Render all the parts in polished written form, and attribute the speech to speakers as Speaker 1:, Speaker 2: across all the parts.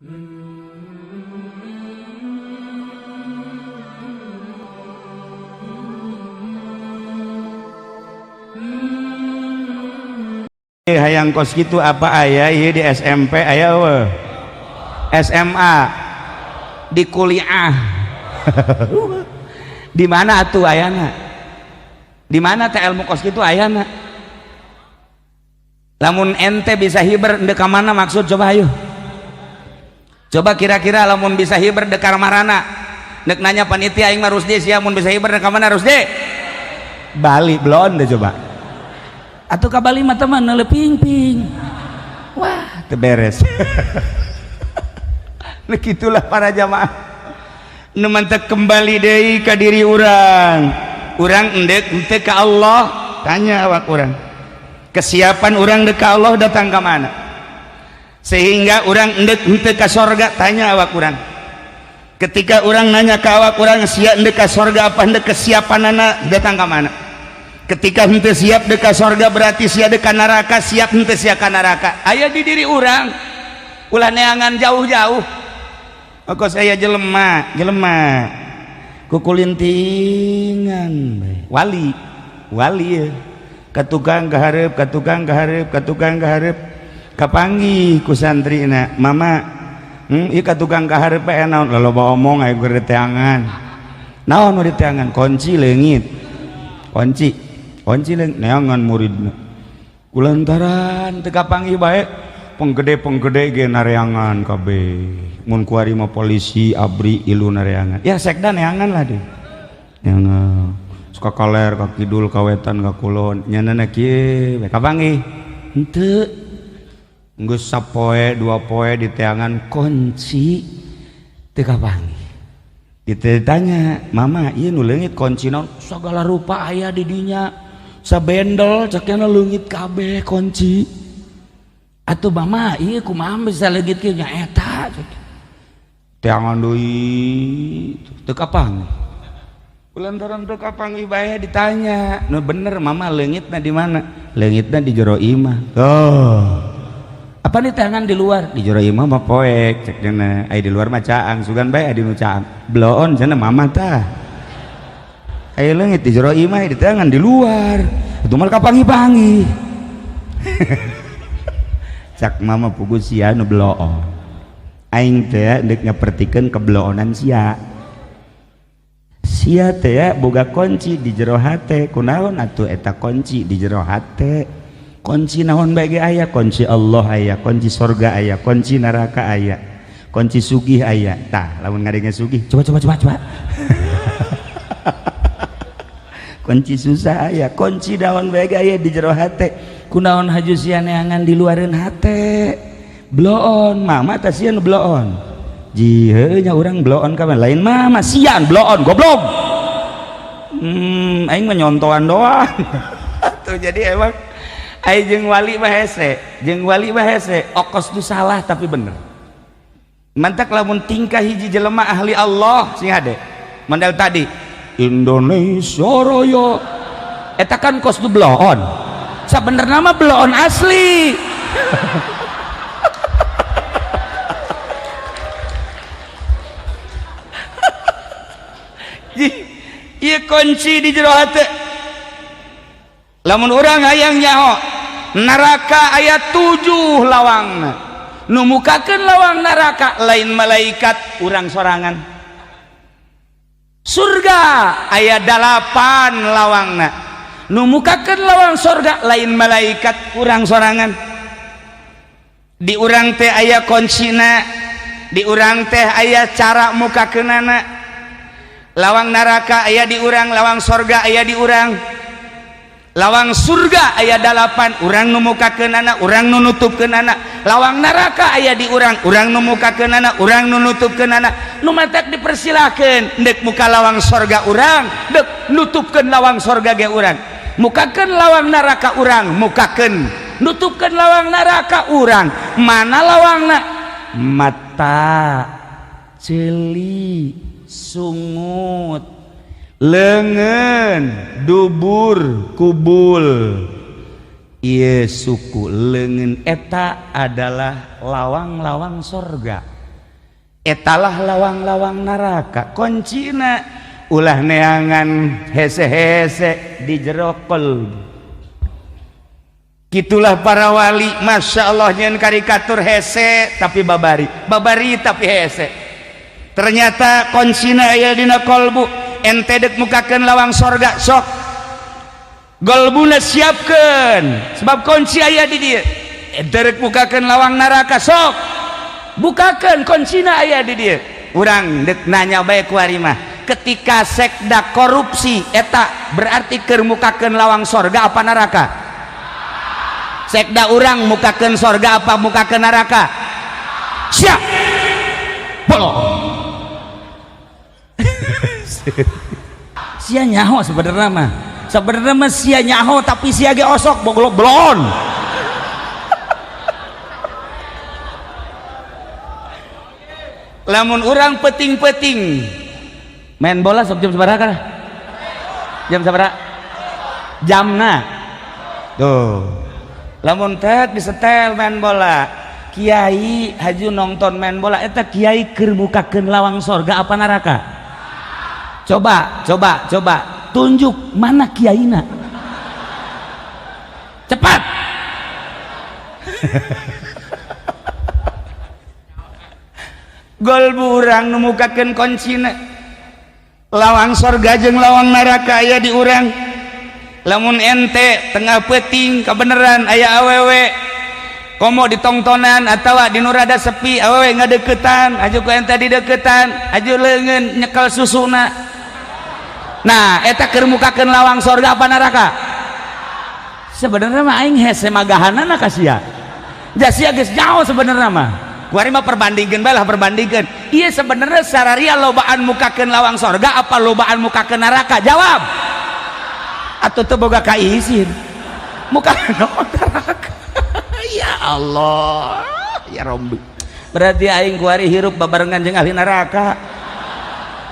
Speaker 1: Hayang kos gitu apa aya ieu di SMP aya eueuh? SMA di kuliah di mana atuh ayana? Di mana teh ilmu kos kitu ayana? Lamun ente bisa hiber ndek ka mana maksud coba ayo. Coba kira-kira lamun bisa hiber dek ka marana? Nek nanya panitia aing mah Rusdi sia mun bisa hiber dek ka mana Rusdi? Bali belon deh coba. Atau ka Bali mah teman neuleuh ping-ping. Wah, teu beres. Nah gitulah para jamaah. Nu mantek kembali deui ka diri urang. Urang endek henteu ka Allah, tanya awak urang. Kesiapan urang dek ka Allah datang ka mana? Sehingga urang endek henteu ka sorga, tanya awak urang. Ketika urang nanya ka awak urang sia endek ka sorga apa endek kesiapanana datang ka mana? Ketika henteu siap dek ka sorga berarti sia dek ka neraka, siap henteu sia ka neraka. Aya di diri urang. Ulah neangan jauh-jauh. Kok saya jelema, jelema kukulintingan wali, wali ya. Ka tukang kahareup, ka tukang kahareup, ka tukang kahareup. Kapanggih ku santrina, mama, ieu ka tukang kahareup bae naon? Loloba omong aya keur diteangan. Naon nu diteangan? Kunci leungit. Kunci. Kunci leungit neangan muridna. Kulantaran teu kapanggih bae penggede-penggede ge nareangan kabeh. Mun kuari mah polisi abri ilu nareangan. Ya sekda neangan lah deh. Neangan. Suka kaler ka kidul ka wetan ka kulon. Nyanana kieu we kapanggih. Henteu. Geus sapoe dua poe diteangan kunci teu kapanggih. Ditanya, "Mama, ieu nu leungit kunci naon?" Sagala rupa aya di dinya. Sabendel cekna leungit kabeh kunci. Atuh mama, ieu kumaha bisa leungit kieu nya eta cek. Teangan deui teu kapanggih. Kulantaran teu kapanggih bae ditanya, "Nu bener mama leungitna di mana?" Leungitna di jero imah. Oh. Apa nih teangan di luar? Di jero imah mah poek cek cenah. Ai di luar mah caang, sugan bae di nu caang. Bloon cenah mama tah. Ai leungit di jero imah di teangan di luar. Itu mah kapanggih-panggih. Cak mama pugu sia nu bloon. Aing teh deuk nyapertikeun kebloonan sia. Sia teh boga kunci di jero hate. Kunaon atuh eta kunci di jero hate? Kunci naon bae ge aya, kunci Allah aya, kunci sorga aya, kunci neraka aya, kunci sugih aya. Tah, lamun ngadenge sugih, coba coba coba coba. Kunci susah aya, kunci naon bae ge aya di jero hate. Kunaon haju sia neangan di luareun hate? Bloon, mama tah sia nu bloon. Ji heuh nya urang bloon ka lain mama sian bloon goblok. Aing mah nyontoan doang. Tuh jadi emang ai jeung wali mah hese, jeung wali mah hese, okos tu salah tapi bener. Mantak lamun tingkah hiji jelema ahli Allah sing hade. Mandal tadi Indonesia Raya eta kan kos tu bloon. Sabenerna mah bloon asli. Ieu kunci di jero hate. Lamun urang hayang nyaho neraka aya 7 lawangna. Nu mukakeun lawang neraka lain malaikat, urang sorangan. Surga aya 8 lawangna. Nu mukakeun lawang surga lain malaikat, urang sorangan. Di urang teh aya kuncina, di urang teh aya cara mukakeunana. Lawang neraka aya di urang, lawang sorga aya di urang. Lawang surga aya 8, urang nu mukakeunana, urang nu nutupkeunana. Lawang neraka aya di urang, urang nu mukakeunana, urang nu nutupkeunana. Nu matak dipersilakeun deuk muka lawang sorga urang, deuk nutupkeun lawang sorga ge urang. Mukakeun lawang neraka urang, mukakeun nutupkeun lawang neraka urang. Mana lawangna? Mata, ceuli, sungut, lengan, dubur, kubul. Ieu suku leungeun eta adalah lawang-lawang sorga. Etalah lawang-lawang neraka kuncina ulah neangan hese-hese di jero kolbu. Gitulah para wali, masya Allah nyen karikatur hese tapi babari, babari tapi hese. Ternyata kuncina aya dina kolbu. Ente dek mukakeun lawang sorga sok golbuna siapkeun sebab kunci aya di dieu. Ente rek mukakeun lawang neraka sok bukakeun kuncina aya di dieu. Urang dek nanya bae ku ari mah, ketika sekda korupsi eta berarti keur mukakeun lawang sorga apa neraka? Sekda urang mukakeun sorga apa mukakeun neraka? Siap bolong. Sia nyaho sebenarnya mah, sebenarnya mah sia nyaho tapi sia ge osok boglok blon. Lamun urang peting-peting main bola sok jam sabaraha kana? Jam sabaraha? Jamna. Tuh. Lamun tek disetel main bola, kiai haju nonton main bola eta kiai keur mukakeun lawang sorga apa neraka? Coba, coba, coba tunjuk mana kiaina. Cepat. Golbu urang nu mukakeun kuncina lawang sorga jeung lawang neraka aya di urang. Lamun ente tengah peuting kabeneran aya awewe komo ditongtonan atawa di nu rada sepi awewe ngadeukeutan aju ku ente dideukeutan aju leungeun nyekel susuna. Nah eta keur mukakeun lawang sorga apa neraka? Sebenarnya mah aing hese magahanana ka sia. Ja sia geus jauh sebenarnya mah. Kuari mah perbandingkeun bae lah, perbandingkeun. Ieu sebenarnya sararia lobaan mukakeun lawang sorga apa lobaan mukakeun neraka? Jawab. Atuh teu boga kaisin. Mukakeun neraka. Ya Allah, ya Rabbi. Berarti aing kuari hirup babarengan jeung ahli neraka.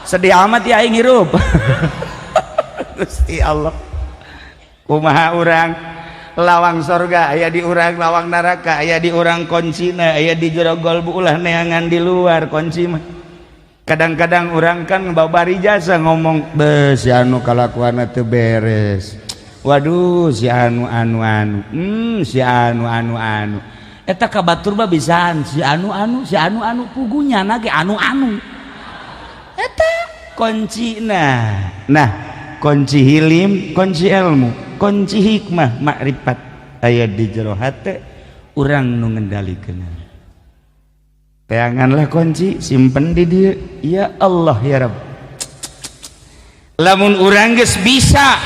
Speaker 1: Sedih amat ya aing hirup. Gusti Allah. Kumaha urang? Lawang sorga aya di urang, lawang neraka aya di urang, kuncina aya di jero golbu, ulah neangan di luar kunci mah. Kadang-kadang urang kan babari jasa ngomong, "Beuh, si anu kalakuanna teu beres. Waduh, si anu anu anu. Si anu anu anu." Eta ka batur mah bisaan si anu anu, si anu anu pugunya na ge anu anu. Eta kuncina. Nah, kunci hilim, kunci ilmu, kunci hikmah makrifat aya di jero hate urang nu ngendalikeun. Teanganlah kunci, simpen di dieu. Ya Allah ya Rabb. Lamun urang geus bisa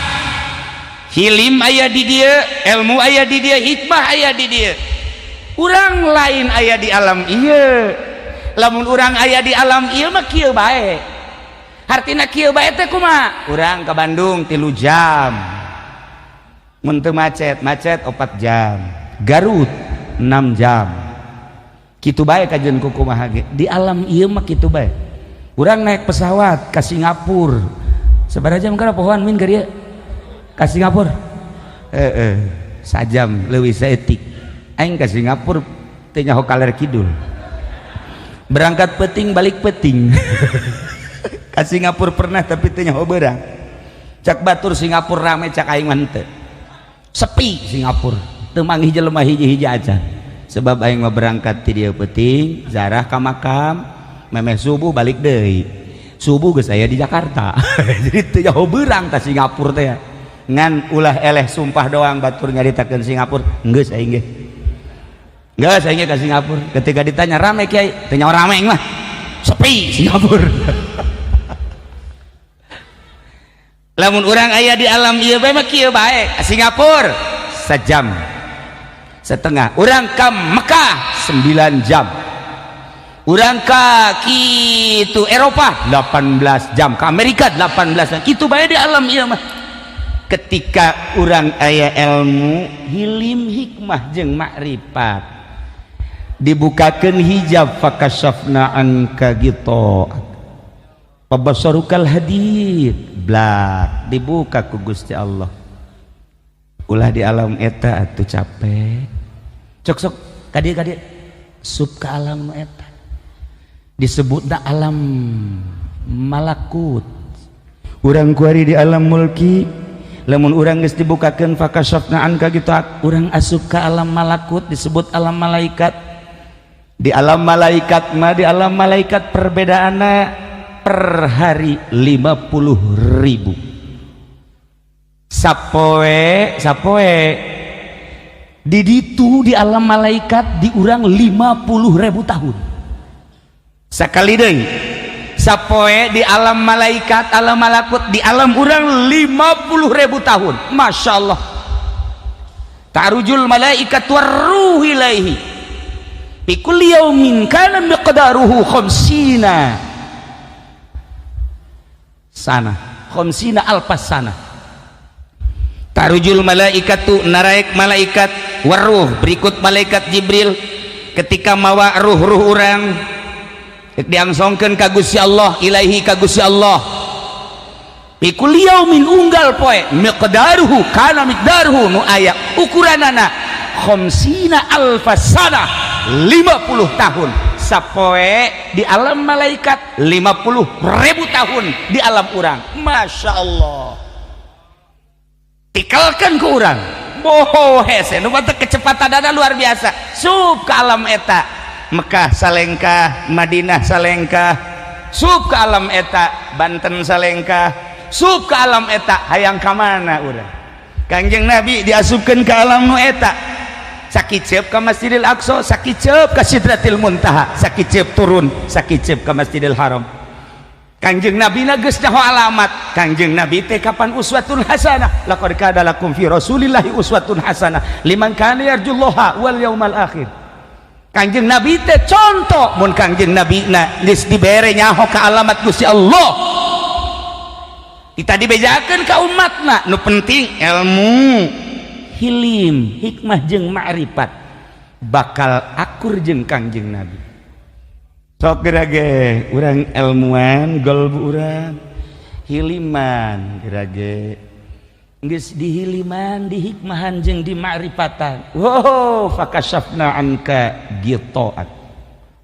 Speaker 1: hilim aya di dieu, ilmu aya di dieu, hikmah aya di dieu. Urang lain aya di alam ieu. Lamun urang aya di alam ieu mah kieu bae. Hartina kieu bae teh kumaha? Urang ke Bandung 3 jam. Mun teu macet, macet 4 jam. Garut 6 jam. Kitu bae kajeun ku kumaha ge. Di alam ieu mah kitu bae. Urang naik pesawat ka Singapura. Sabaraha jam kana pohoan min ka dieu? Ka Singapura. Heeh, sajam leuwih saeutik. Aing ka Singapura teu nyaho kaler kidul. Berangkat peuting balik peuting. Ka Singapura pernah tapi teu nyaho beurang. Cak batur Singapura rame, cak aing mah henteu. Sepi Singapura, teu manggih jelema hiji-hiji acan. Sebab aing mah berangkat ti dieu peuting, zarah ka makam, memeh subuh balik deui. Subuh geus aya di Jakarta. Jadi teu nyaho beurang ka Singapura teh. Ngan ulah eleh sumpah doang batur nyaritakeun Singapura, geus aing ge. Geus aing ge ka Singapura. Ketika ditanya rame kiai, teu nyaho rame aing mah. Sepi Singapura. Lamun urang aya di alam ieu bae mah kieu bae. Singapura sejam setengah, urang ka Mekah 9 jam, urang ka kitu Eropa 18 jam, ka Amerika 18 jam. Kitu bae di alam ieu mah. Ketika urang aya ilmu hilim hikmah jeung makrifat, dibukakeun hijab fakashafna anka gitu pabasarukal hadid, blak dibuka ku Gusti Allah. Ulah di alam eta atuh capek. Cok sok ka dieu sup ka alam nu eta. Disebutna alam malakut. Urang kuari di alam mulki. Lamun urang geus dibukakeun fakasyafna anka gitu, urang asup ka alam malakut, disebut alam malaikat. Di alam malaikat mah, di alam malaikat perbedaanna per hari 50.000 sapoe. Sapoe di ditu, di alam malaikat, di urang 50.000 tahun. Sekali deui, sapoe di alam malaikat, alam malakut, di alam urang 50.000 tahun. Masya Allah. Ta'rujul malaikat warruh ilaihi fi kulli yaumin kana miqdaruhu khamsina sana, khamsina alfas sana. Ta'rujul malaikatu, naraek malaikat, warruh, berikut malaikat Jibril ketika mawa ruh-ruh urang diangsongkeun ka Gusti Allah, ilaihi, ka Gusti Allah, fi kulli yaumin, unggal poe, miqdaruhu, kana miqdaruhu, nu aya ukuranana, khamsina alfas sana, 50 tahun sapoe di alam malaikat, 50.000 tahun di alam urang. Masya Allah. Tikelkan ke urang boho hese nu kecepatan dana luar biasa. Sup ke alam eta, Mekah salengkah, Madinah salengkah, sup ke alam eta, Banten salengkah, sup ke alam eta. Hayang ka mana urang? Kangjeng Nabi diasupkeun ke alam nu eta, sakiceup ka Masjidil Aqsa, sakiceup ka Sidratil Muntaha, sakiceup turun, sakiceup ka Masjidil Haram. Kangjeng Nabi na geus nyaho alamat. Kangjeng Nabi teh kapan uswatun hasanah. Laqad kana lakum fi Rasulillahi uswatun hasanah liman kana yarjullaha wal yaumal akhir. Kangjeng Nabi teh contoh. Mun Kangjeng Nabi na geus dibere nyaho ka alamat Gusti Allah, kita dibejakeun ka umatna. Nu penting ilmu, hilim, hikmah jeung ma'rifat, bakal akur jeung Kangjeng Nabi. Sok gerage urang ilmuan golbu urang, hiliman gerage, geus dihiliman, dihikmahan jeung dimakrifatan. Wow, fakasyafna anka ghita'ak,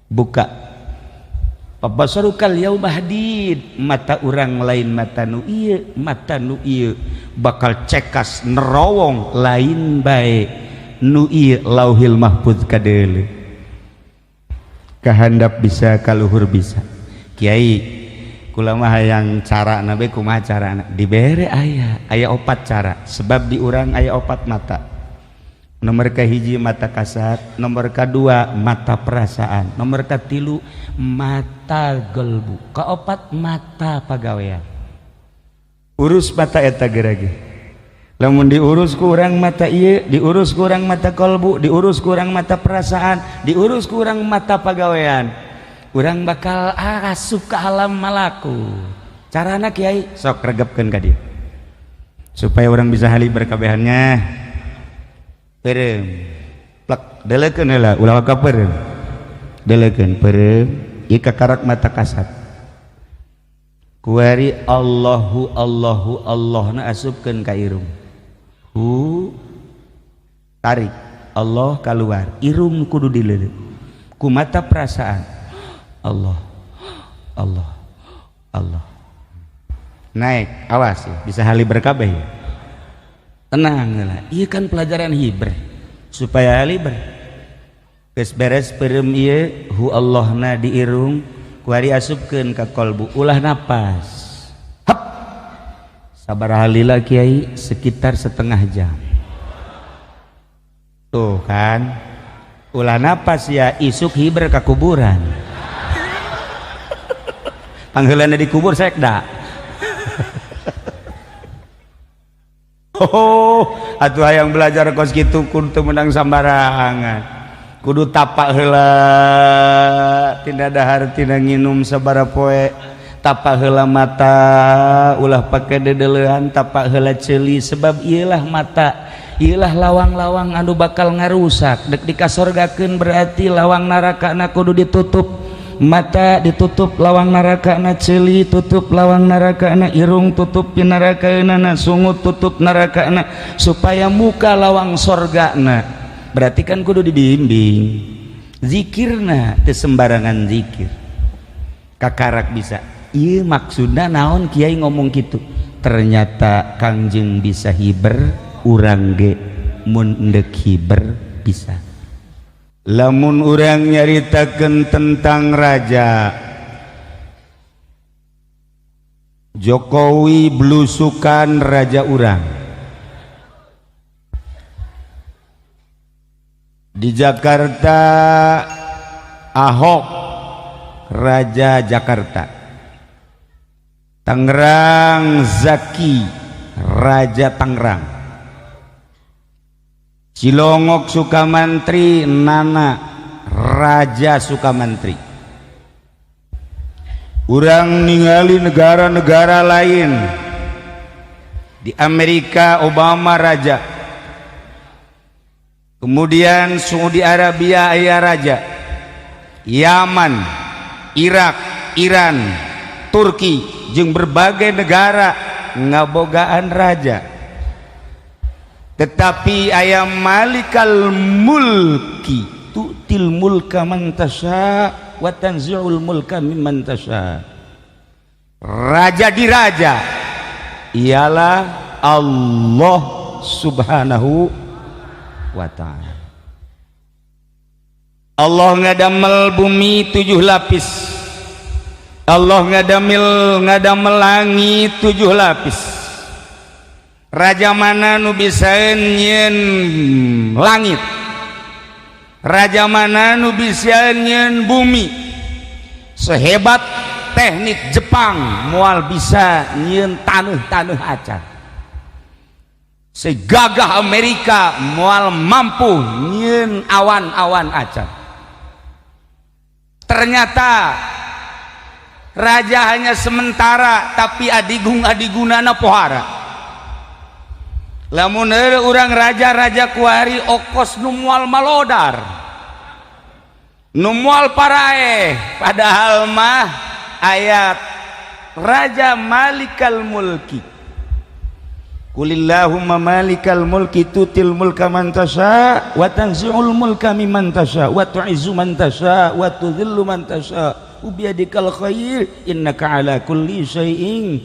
Speaker 1: buka. Fabasarukal yauma hadid, mata urang lain mata nu ieu, mata nu ieu bakal cekas nerowong, lain bae nu ieu, Lauhil Mahfuz kadeuleu, kahandap bisa, kaluhur bisa. Kiai, kula mah hayang cara nabe, kumaha carana? Dibere aya aya opat cara, sebab di urang aya opat mata. Nomor kahiji mata kasat, nomor kedua mata perasaan, nomor katilu mata gelbu, keopat mata pagawean. Urus mata eta gerage. Lamun diurus ku urang mata ieu, diurus ku urang mata kolbu, diurus ku urang mata perasaan, diurus ku urang mata pagawean, urang bakal asup ke alam malaku. Carana, Kiai? Sok regepkeun ka dia supaya orang bisa hali berkabehannya. Peureum plek, delekeun heula, ulah ka peureum, delekeun peureum ieu kakarak mata kasat. Kuari Allahu, Allahu, Allah na asupkeun ka irung. Hu, tarik Allah keluar, irung kudu dileuleut ku mata perasaan. Allah, Allah, Allah, naik. Awas ya, bisa hali berkabeh ya. Tenang lah, iya kan pelajaran hiber supaya hali ber. Geus beres peureum ieu, hu Allahna di irung, kuari asupkeun ka kolbu, ulah napas. Hap, sabar halila, Kiai? Sekitar setengah jam. Tuh kan, ulah napas ya, isuk hiber ka kuburan, pangheulana dikubur sekda. Oh, atuh hayang belajar kos kitu kudu teu meunang sambarangan, kudu tapak heula, tina dahar tina nginum sabaraha poe. Tapak heula mata, ulah pake dedeleuan. Tapak heula ceuli, sebab ieulah mata, ieulah lawang-lawang anu bakal ngarusak. Dek dikasorgakeun berarti lawang neraka na kudu ditutup. Mata ditutup lawang neraka na, ceuli tutup lawang neraka na, irung tutup neraka na, sungut tutup neraka na, supaya muka lawang sorga na. Berarti kan kudu dibimbing zikirna, teu sembarangan zikir. Kakarak bisa. Ieu maksudna naon kiai ngomong kitu? Ternyata Kangjeng bisa hiber, urang ge mun endek hiber bisa. Lamun urang nyaritakeun tentang raja Jokowi blusukan raja urang di Jakarta, Ahok raja Jakarta, Tangerang Zaki raja Tangerang, Cilongok Sukamantri Nana raja Sukamantri. Urang ningali negara-negara lain, di Amerika Obama raja, kemudian Saudi Arabia aya raja, Yaman, Irak, Iran, Turki jeung berbagai negara ngabogaan raja. Tetapi aya malikal mulki tu'til mulka man tasya wa tanzi'ul mulka mimman tasya. Raja di raja ialah Allah Subhanahu wa ta'ala. Allah ngadamel bumi 7 lapis, Allah ngadamel langit 7 lapis. Raja mana nu bisa nyieun langit, raja mana nu bisa nyieun bumi? Sehebat teknik Jepang moal bisa nyieun taneuh-taneuh acan. Segagah Amerika moal mampu nyieun awan-awan acan. Ternyata raja hanya sementara, tapi adigung adigunana pohara. Lamun urang raja-raja kuari okos nu moal malodar, nu moal paraeh, padahal mah ayat raja malikal mulki. Qulillahumma malikal mulki tutil mulka man tasya wa tanzi'ul mulka mimman tasya wa tu'izzu man tasya wa tudhillu man tasya biyadikal khair innaka ala kulli syai'in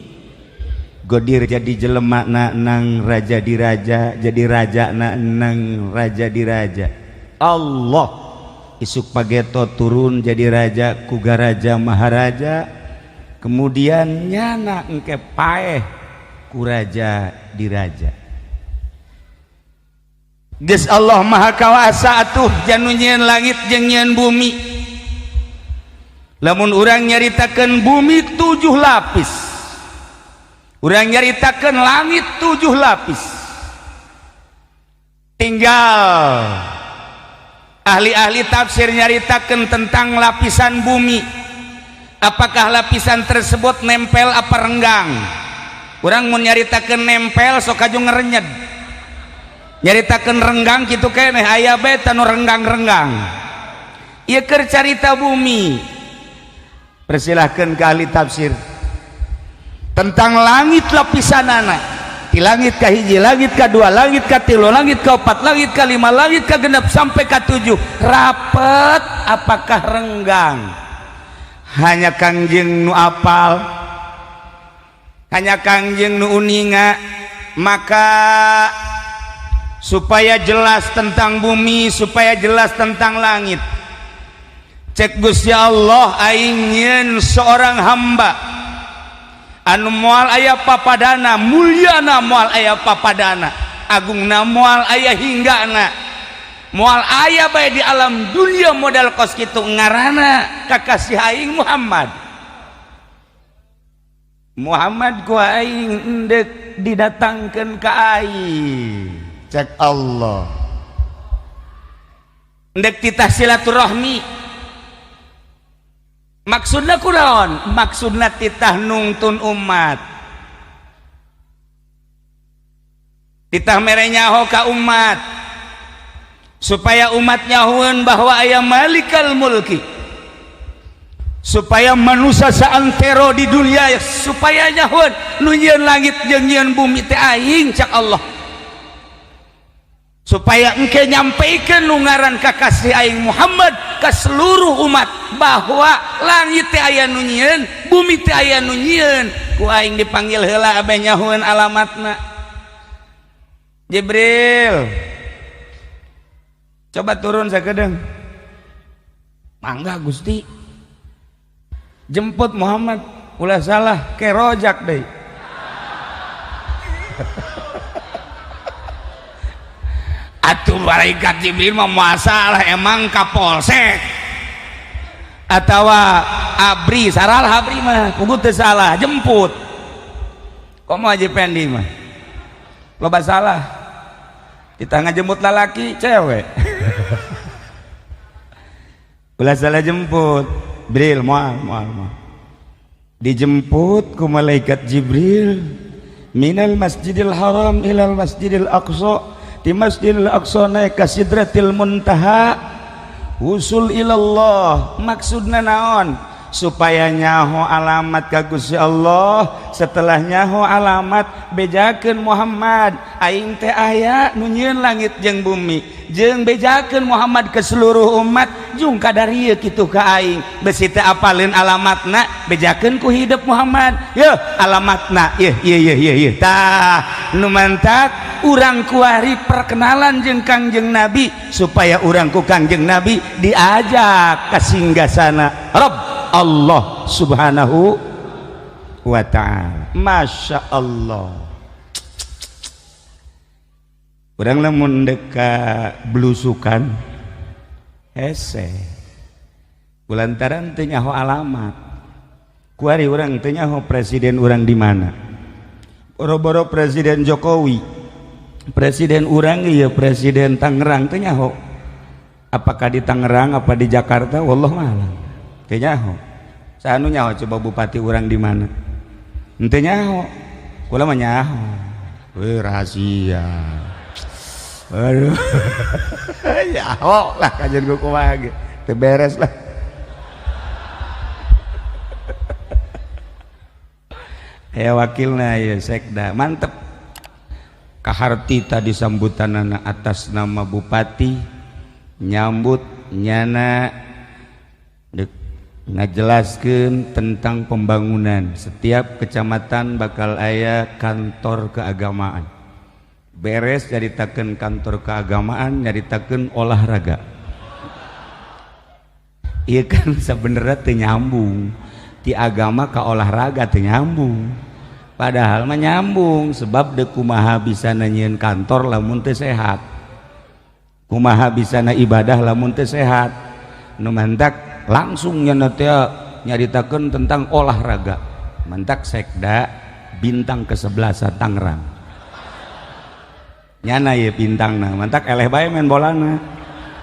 Speaker 1: qadir. Jadi jelema na nang raja di raja, jadi raja na nang raja di raja. Allah isuk pageto turun jadi raja kuga raja maharaja, kemudian nyana engke paeh ku raja di raja. Geus Allah maha kawasa atuh janu nyieun langit jeung nyieun bumi. Lamun urang nyaritakeun bumi 7 lapis, urang nyaritakeun langit 7 lapis, tinggal ahli-ahli tafsir nyaritakeun tentang lapisan bumi, apakah lapisan tersebut nempel apa renggang. Urang mun nyaritakeun nempel sok kaju ngerenyed, nyaritakeun renggang kitu keneh aya bae tanu renggang-renggang. Ieu keur carita bumi, persilahkeun ke ahli tafsir. Tentang langit lapisanana, di langit ka hiji, langit ka dua, langit ka tilu, langit ka opat, langit ka lima, langit ka genep sampai ka 7, rapet apakah renggang? Hanya Kangjeng nu apal, hanya Kangjeng nu uninga. Maka supaya jelas tentang bumi, supaya jelas tentang langit, cek Gusti Allah aing nyieun seorang hamba anu moal aya papadana, mulyana moal aya papadana, agungna moal aya hinggana, moal aya bae di alam dunia modal kos kitu, ngaranna kakasih aing Muhammad. Muhammad ku aing endek didatangkeun ka aing, cek Allah endek titah silaturahmi. Maksudna kunaon? Maksudna titah nungtun umat, titah mere nyaho ka umat supaya umat nyahueun bahwa aya malikal mulki, supaya manusia saantero di dunia supaya nyahueun nu nyieun langit jeung nyieun bumi teh aing, cak Allah. Supaya engke nyampaikan nu ngaran kakasih aing Muhammad ke seluruh umat bahwa langit teh aya nu nyieun, bumi teh aya nu nyieun. Ku aing dipanggil heula abe nyahueun alamatna. Jibril, coba turun sakedeung. Mangga Gusti. Jemput Muhammad, ulah salah kerojak deui. Atuh malaikat Jibril mah masalah emang kapolsek atawa abri saral abri mah kudu teu salah jemput. Komo Haji Pendi mah loba salah, kita ngajemput lalaki cewek. Ulah salah jemput Bril, moal moal moal. Dijemput ku malaikat Jibril minal Masjidil Haram ilal Masjidil Aqsa, di Masjidil Aqsa naik ka Sidratil Muntaha, usul ilallah. Maksudna naon? Supaya nyaho alamat ka Gusti Allah. Setelah nyaho alamat, bejakeun Muhammad aing teh aya nu nyieun langit jeung bumi, jeung bejakeun Muhammad ke seluruh umat jung kadarieu kitu ka aing. Besi teh apaleun alamatna, bejakeun ku hidup Muhammad yeuh alamatna yeuh yeuh yeuh yeuh yeuh. Tah nu mantak urang kuari perkenalan jeung Kangjeng Nabi supaya urang ku Kangjeng Nabi diajak ka singgasana Rabb Allah Subhanahu wa ta'ala. Masya Allah. Urang lamun dek ka blusukan hese kulantaran teu nyaho alamat. Kuari urang teu nyaho presiden urang di mana. Boro-boro Presiden Jokowi, presiden urang ieu Presiden Tangerang teu nyaho. Apakah di Tangerang apa di Jakarta, wallahu a'lam. Teu nyaho. Saha nu nyaho coba bupati urang di mana? Henteu nyaho. Kula mah nyaho. Weh rahasia. Aduh. Nyaho lah kajian ku kumaha ge. Teu beres lah. Aya wakilna ieu sekda, mantep. Kaharti tadi sambutanana atas nama bupati nyambut nyana ngajelaskeun tentang pembangunan. Setiap kecamatan bakal aya kantor keagamaan. Beres nyaritakeun kantor keagamaan, nyaritakeun olahraga. Ieu kan sebenarnya teu nyambung. Ti agama ka olahraga teu nyambung. Padahal mah nyambung, sebab deuk kumaha bisa nyieun kantor lamun teu sehat. Kumaha bisa na ibadah lamun teu sehat. Nu mantak langsung nyana teh nyaritakeun tentang olahraga. Mantak sekda bintang ke-11 Tangerang. Nyana ieu bintangna, mantak eleh bae main bolana.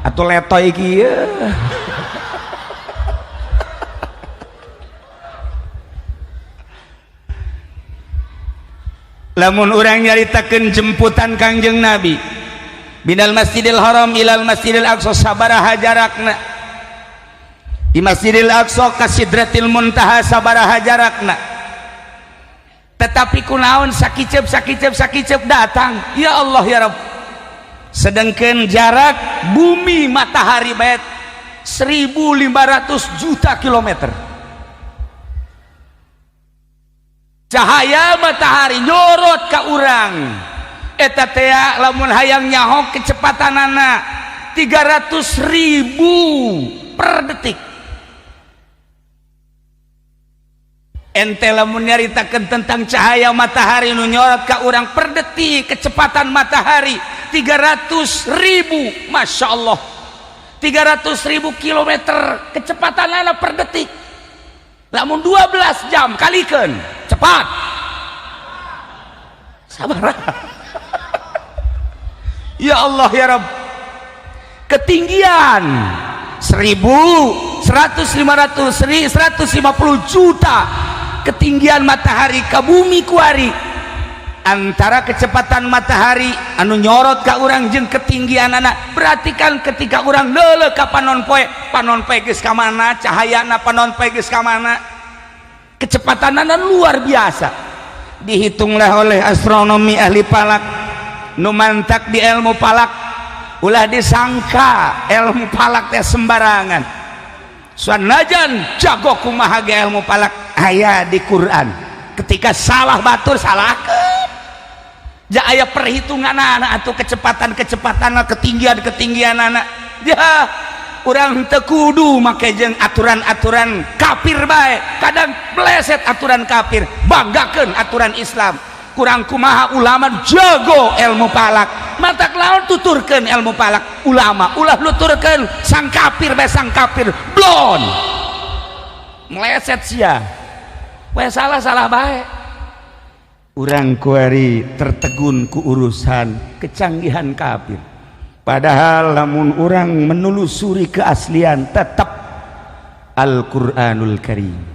Speaker 1: Atuh letoy kieu. Lamun urang nyaritakeun jemputan Kangjeng Nabi binal Masjidil Haram ilal Masjidil Aqsa sabaraha jarakna, di Masjidil Aqsa ka Sidratil Muntaha sabaraha jarakna, tetapi kunaon sakiceup sakiceup sakiceup datang ya Allah ya Rabb. Sedangkan jarak bumi matahari bae 1500 juta kilometer. Cahaya matahari nyorot ka urang eta teh lamun hayang nyaho kecepatanana 300.000 per detik. Ente lamun nyaritakeun tentang cahaya matahari nu nyorot ka urang per detik kecepatan matahari 300.000, Masya Allah, 300.000 kilometer kecepatanana per detik. Lamun 12 jam kalikeun cepat. Sabar. Ya Allah ya Rabb. Ketinggian 1.100 500 150 juta ketinggian matahari ke bumi kuari. Antara kecepatan matahari anu nyorot ka urang jeung ketinggian anak, berarti kan ketika urang leuleuh ka panon poe, panon poe geus ka mana, cahayana panon poe geus ka mana, kecepatanana luar biasa. Dihitunglah oleh astronomi ahli falak, nu mantak di ilmu falak Ulah disangka ilmu falak teh sembarangan. Sanajan jago kumaha ge ilmu falak, aya di Quran. Ketika salah batur, salahkeun. Ja aya perhitungan anak atau kecepatan-kecepatan, ketinggian-ketinggian anak. Ya urang teu kudu make jeung aturan-aturan kafir bae. Kadang meleset aturan kafir, banggakeun aturan Islam. Kurang kumaha ulama jago ilmu falak, matak lawan tuturkeun ilmu falak ulama, ulah nuturkeun sang kafir bae. Sang kafir blon meleset sia we, salah salah bae. Urang kuari tertegun ku urusan kecanggihan kafir, padahal lamun urang menelusuri keaslian tetap Al-Quranul Karim.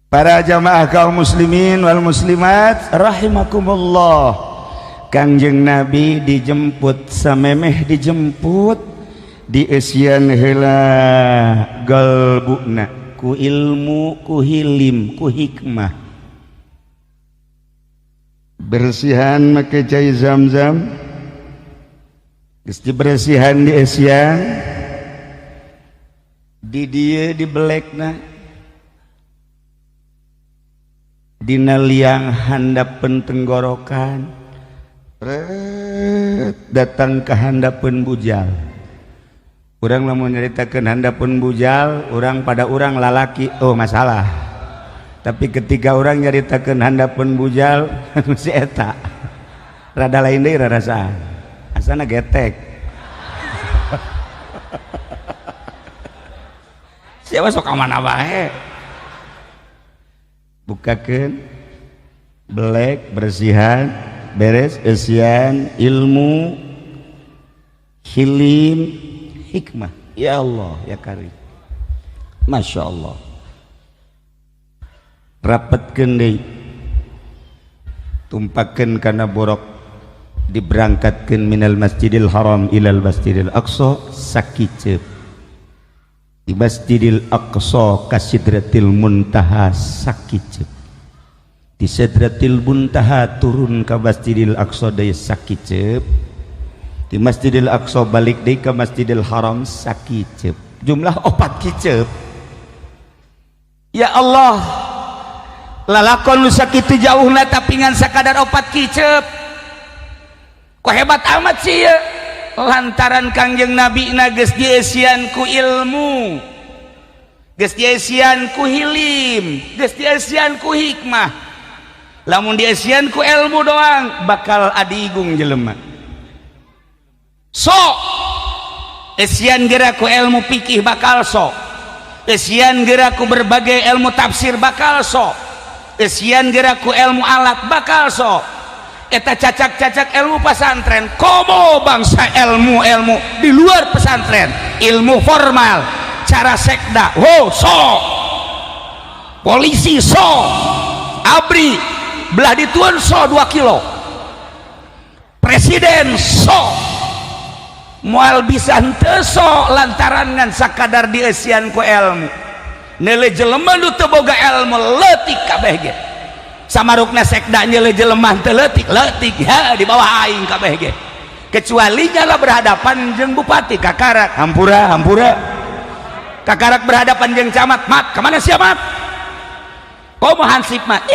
Speaker 1: Para jamaah kaum muslimin wal muslimat rahimakumullah, Kangjeng Nabi dijemput, samemeh dijemput dieusian heula galbuna ku ilmu, ku hilim, ku hikmah. Bersihan make cai Zam-zam. Geus dibersihan, dieusian di dieu, dibelekna dina liang handapeun tenggorokan. Ret, datang ke handapeun bujal. Urang lamun nyaritakeun handapeun bujal, urang pada urang lalaki, oh masalah. Tapi ketika urang nyaritakeun handapeun bujal, si eta rada lain deui rarasaan, asana getek. Siapa sok ka mana bae. Bukakeun belek, bersihan, beres, eusian ilmu, hilim, hikmah. Ya Allah ya Karim, Masya Allah. Rapetkeun deui, tumpakeun kana borok, diberangkatkeun minal Masjidil Haram ilal Masjidil Aqsa sakiceup. Di Masjidil Aqsa ka Sidratil Muntaha sakiceup. Di Sidratil Muntaha turun ka Masjidil Aqsa deui sakiceup. Di Masjidil Aqsa balik deui ka Masjidil Haram sakiceup. Jumlah 4 kiceup. Ya Allah, lalakon nu sakitu jauhna tapi ngan sakadar 4 kiceup. Kok hebat amat sih ya? Lantaran Kangjeng Nabi na geus dieusian ku ilmu, geus dieusian ku hilim, geus dieusian ku hikmah. Lamun dieusian ku ilmu doang bakal adigung jelema. Sok eusian geura ku ilmu fikih bakal sok, eusian geura ku berbagai ilmu tafsir bakal sok, eusian geura ku ilmu alat bakal sok. Eta cacak-cacak ilmu pesantren, komo bangsa ilmu-ilmu di luar pesantren, ilmu formal, cara sekda, oh sok, polisi sok, abri belah dituan sok 2 kilo, presiden sok, moal bisa henteu sok lantaran ngan sakadar dieusian ku ilmu. Neuleuh jelema nu teu boga ilmu leutik kabeh ge. Samarukna sekda nyeuleuh jelema teu leutik, leutik ya di bawah aing kabeh ge. Kecuali nyala berhadapan jeung bupati kakarak, hampura hampura. Kakarak berhadapan jeung camat, mat kemana sia mat? Komo hansip mat.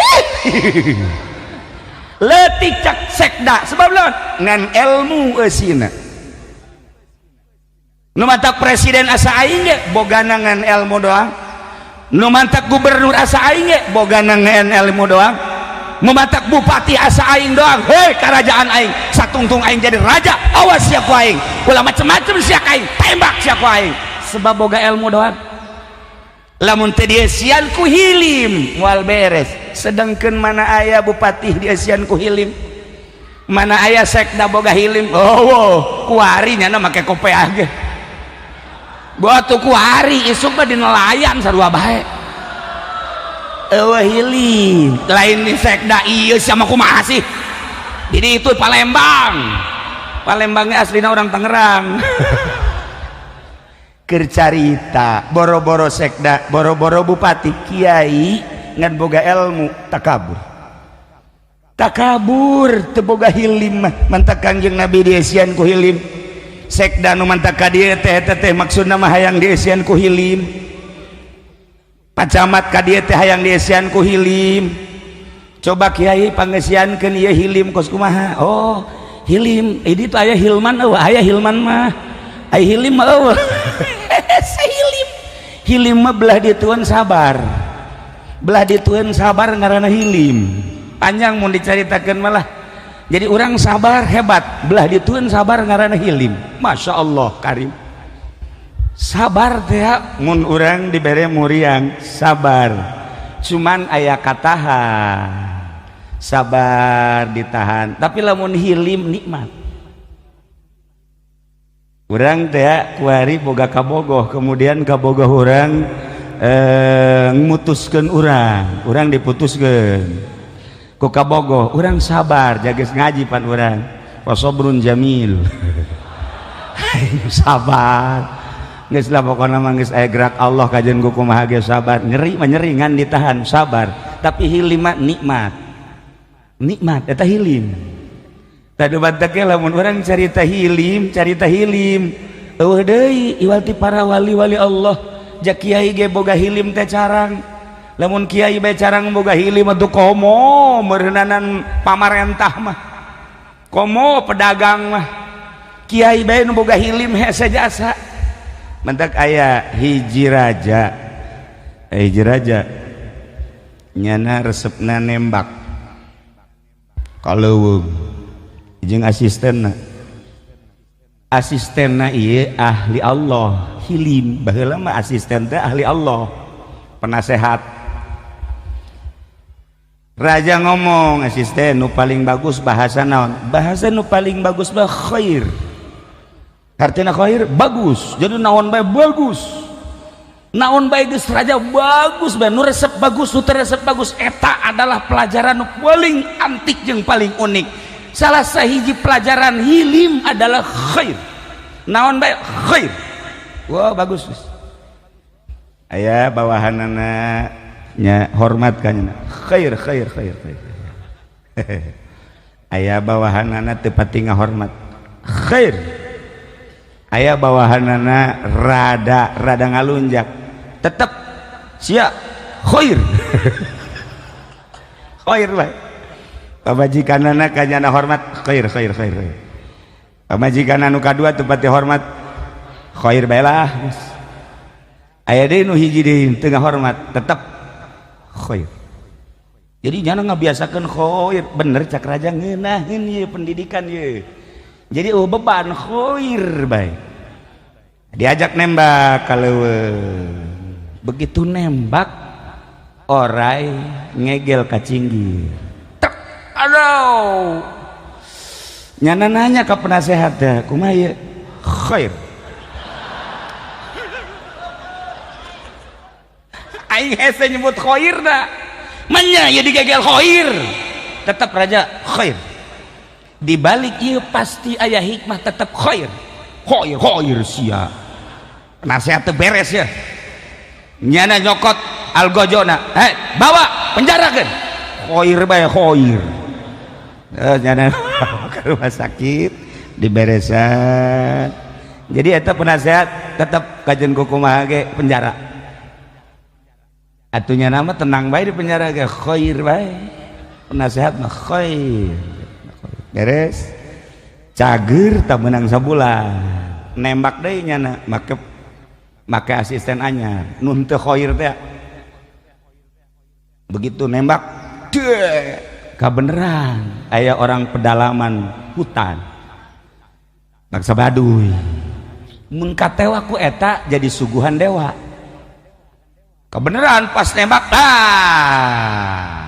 Speaker 1: Leutik cak sekda sebab lawan ngan ilmu eusina. Nu mantak presiden asa aing ge bogana ngan ilmu doang. Nu mantak gubernur asa aing ge bogana ngan ilmu doang. Nu mantak bupati asa aing doang, hei kerajaan aing satungtung aing jadi raja, awas sia ku aing, ulah macem-macem sia ka aing, tembak sia ku aing, sebab boga ilmu doang. Lamun teu dieusian ku hilim moal beres. Sedangkeun mana aya bupati dieusian ku hilim, mana aya sekda boga hilim, oh wow, kuari nyana make kopeah ge. Batu kuari isuk mah di nelayan sarua bae. Eueuh hilim, lain di sekda ieu sama kumaha sih? Jadi itu Palembang. Palembangnya aslina orang Tangerang. Keur carita boro-boro sekda, boro-boro bupati, kiai ngan boga ilmu takabur. Takabur teu boga hilim mah, mantak Kangjeng Nabi diesian ku hilim. Sekda nu mantak ka dieu teh eta teh maksudna mah hayang diesian ku hilim. Pak Camat ka dieu teh hayang diesian ku hilim. Coba kiai pangesiankeun ieu hilim kos kumaha? Oh, hilim ini tuh aya hilman eueuh, aya hilman mah. Aya hilim mah eueuh. Hilim. Hilim mah belah dituan sabar. Belah dituan sabar ngaranna hilim. Panjang mun dicaritakeun malah. Jadi orang sabar hebat, belah dituan sabar ngaranna hilim. Masya Allah karim. Sabar teh mun urang dibere muriang sabar. Cuman aya katahan. Sabar ditahan, tapi lamun hilim nikmat. Urang teh kuari boga kabogoh, kemudian kabogoh urang mutuskeun urang, urang diputuskeun ku kabogoh, urang sabar jages ngaji pan urang. Wasobrun jamil. Sabar. Geus lah pokona mah geus aya gerak Allah kajian ku kumaha ge sabar. Nyeri mah nyeri ngan ditahan sabar, tapi hilim mah nikmat. Nikmat eta hilim. Tadi bataknya lamun orang carita hilim, carita hilim. Eueuh deui iwal ti para wali-wali Allah. Ja kiai ge boga hilim teh carang. Lamun kiai bae carang boga hilim atuh komo meureunanan pamarentah mah. Komo pedagang mah. Kiai bae nu boga hilim hese jasa. Mentak aya hiji raja. Hiji raja nyana resepna nembak. Kaleuweung jeung asistenna. Asistenna ieu ahli Allah, hilim. Baheula mah asisten teh ahli Allah, penasehat. Raja ngomong, asisten nu paling bagus bahasa naon? Bahasa nu paling bagus mah khair. Artinya khair bagus. Jadi naon bae bagus. Naon bae geus raja bagus bae, nu resep bagus, nu teu resep bagus, eta adalah pelajaran nu paling antik jeung paling unik. Salah sahiji pelajaran hilim adalah khair. Naon bae khair. Wah, bagus. Aya bawahanana nya hormat ka nya. Khair khair khair khair. Aya bawahanana teu pati ngahormat. Khair. Aya bawahanana rada rada ngalunjak. Tetep sia khair. Khair bae. Pamajikanana ka nyana hormat khair khair khair khair. Pamajikan anu kadua teu pati hormat khair bae lah. Aya deui nu hiji deui teu ngahormat tetep khair. Jadi nyana ngabiasakeun khair, bener cak raja ngeunaheun ieu pendidikan ieu. Jadi oh beban khair bae. Diajak nembak kaleuweung. Begitu nembak orai ngegel ka cinggir. Tek, aduh. Nyana nanya ke penasehat teh, kumaha ieu? Khair. Aing hese nyebut khair da. Manya ieu digegel khair. Tetap raja khair. Di balik ieu pasti aya hikmah tetap khair. Khair khair sia. Penasehat teu beres ya. Nyana nyokot algojona, bawa penjarakeun. Khair bae khair. Nyana ke rumah sakit diberesan. Jadi eta penasehat tetap kajen kumaha ge penjara. Atunya nama tenang bae di penjara ge khair bae. Penasehat mah khair. Beres. Cager tak menang sabulan. Nembak deui nyana make make asisten anyar. Nu teu khair teh. Begitu nembak, deh, kabeneran aya orang pedalaman hutan. Bangsa Baduy. Mun katewa ku eta jadi suguhan dewa. Kebeneran pas nembak ah.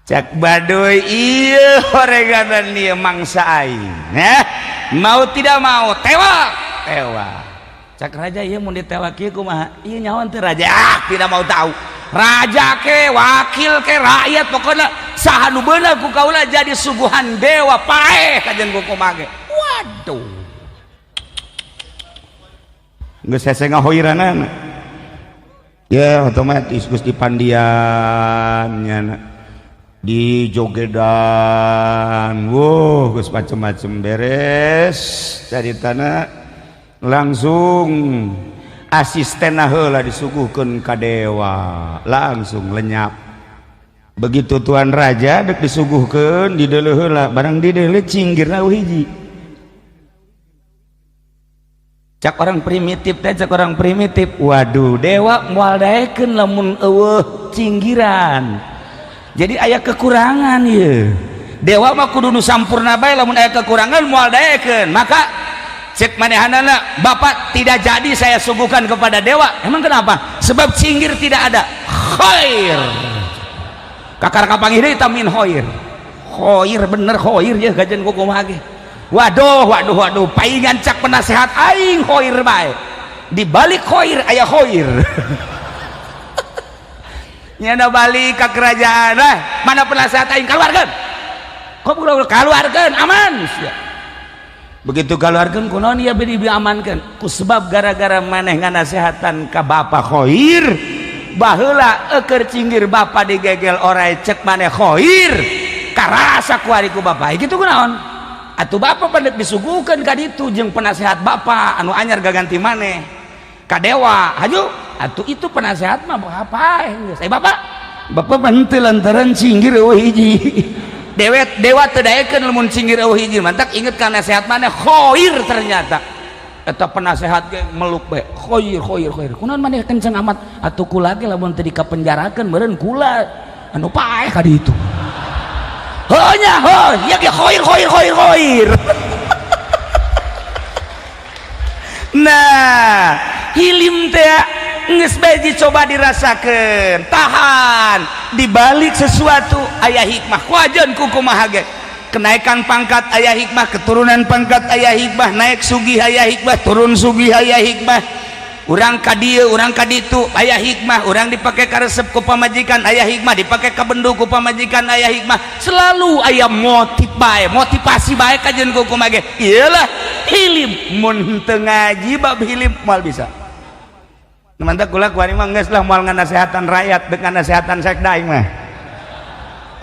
Speaker 1: Cak Baduy ieu horeganan ieu mangsa aing. Nah, mau tidak mau tewak, tewak. Cak raja ieu mun ditewak ieu kumaha? Ieu nyawan teu raja. Ah, tidak mau tahu. Raja ke, wakil ke, rakyat pokoknya saha nu beunang ku kaula jadi suguhan dewa paeh kajen ku kumaha ge. Waduh. Geus hese ngahoiranana. Ya otomatis geus dipandian nyana. Di jogedan, wow, geus macem-macem beres caritana, langsung asisten heula disuguhkeun ka dewa, langsung lenyap. Begitu tuan raja dek disuguhkeun, dideuleu heula, barang dideuleu cinggirna hiji. Cak orang primitif teh, cak orang primitif, waduh, dewa moal daekeun lamun eueuh cinggiran, jadi aya kekurangan ye. Dewa mah kudu nu sampurna bae, lamun aya kekurangan moal daekeun. Maka cek manehanana, "Bapak, tidak jadi saya suguhkan kepada dewa." Emang kenapa? Sebab cinggir tidak ada. Khair, kakar kapanggih deui tamin khair, khair bener khair ya kajian kumaha ge. Waduh, waduh, waduh, paingan cak penasehat aing khair bae, di balik khair aya khair. Nyana balik ke kerajaan lah, mana penasehat aing, keluarkan kok, keluarkan, aman sia. Begitu keluarkan, kunaon ya beri diamankan? Ku sebab gara-gara maneh nganasehatan ka bapak khair baheula, eker cinggir bapak digegel orai, cek maneh khair, karasa kuari ku bapak gitu. Kunaon atuh bapak pandek disuguhkeun ka ditu jeung penasehat bapak anu anyar gaganti maneh ka dewa? Haju atuh, itu penasehat mah apa geus. Eh, bapak, bapak henteu, lantaran cinggir eueuh hiji. Dewet dewa teu daekeun lamun cinggir eueuh hiji. Mantak inget ka nasehat maneh khair. Ternyata eta penasehat ge meluk bae, khair, khair, khair. Kunaon maneh kenceng amat? Atuh kula ge lamun teu dikapenjarakeun meureun kula anu paeh ka ditu. Heuh nya, heuh ieu ge khair, khair, khair, khair. Nah, hilim teh geus bae dicoba, dirasakeun, tahan, dibalik sesuatu aya hikmah. Wajan ku kumaha ge, kenaikan pangkat aya hikmah, keturunan pangkat aya hikmah, naik sugih aya hikmah, turun sugih aya hikmah, urang ka dieu, urang ka ditu aya hikmah, urang dipake karesep ku pamajikan aya hikmah, dipake kabendu ku pamajikan aya hikmah. Selalu aya motif bae, motivasi bae kajeun ku kumaha ge. Iyalah hilim, mun teu ngaji bab hilim moal bisa. Mantap, kula kuari mah geus lah, moal nganasehatan rakyat, dek nganasehatan sekda aing mah.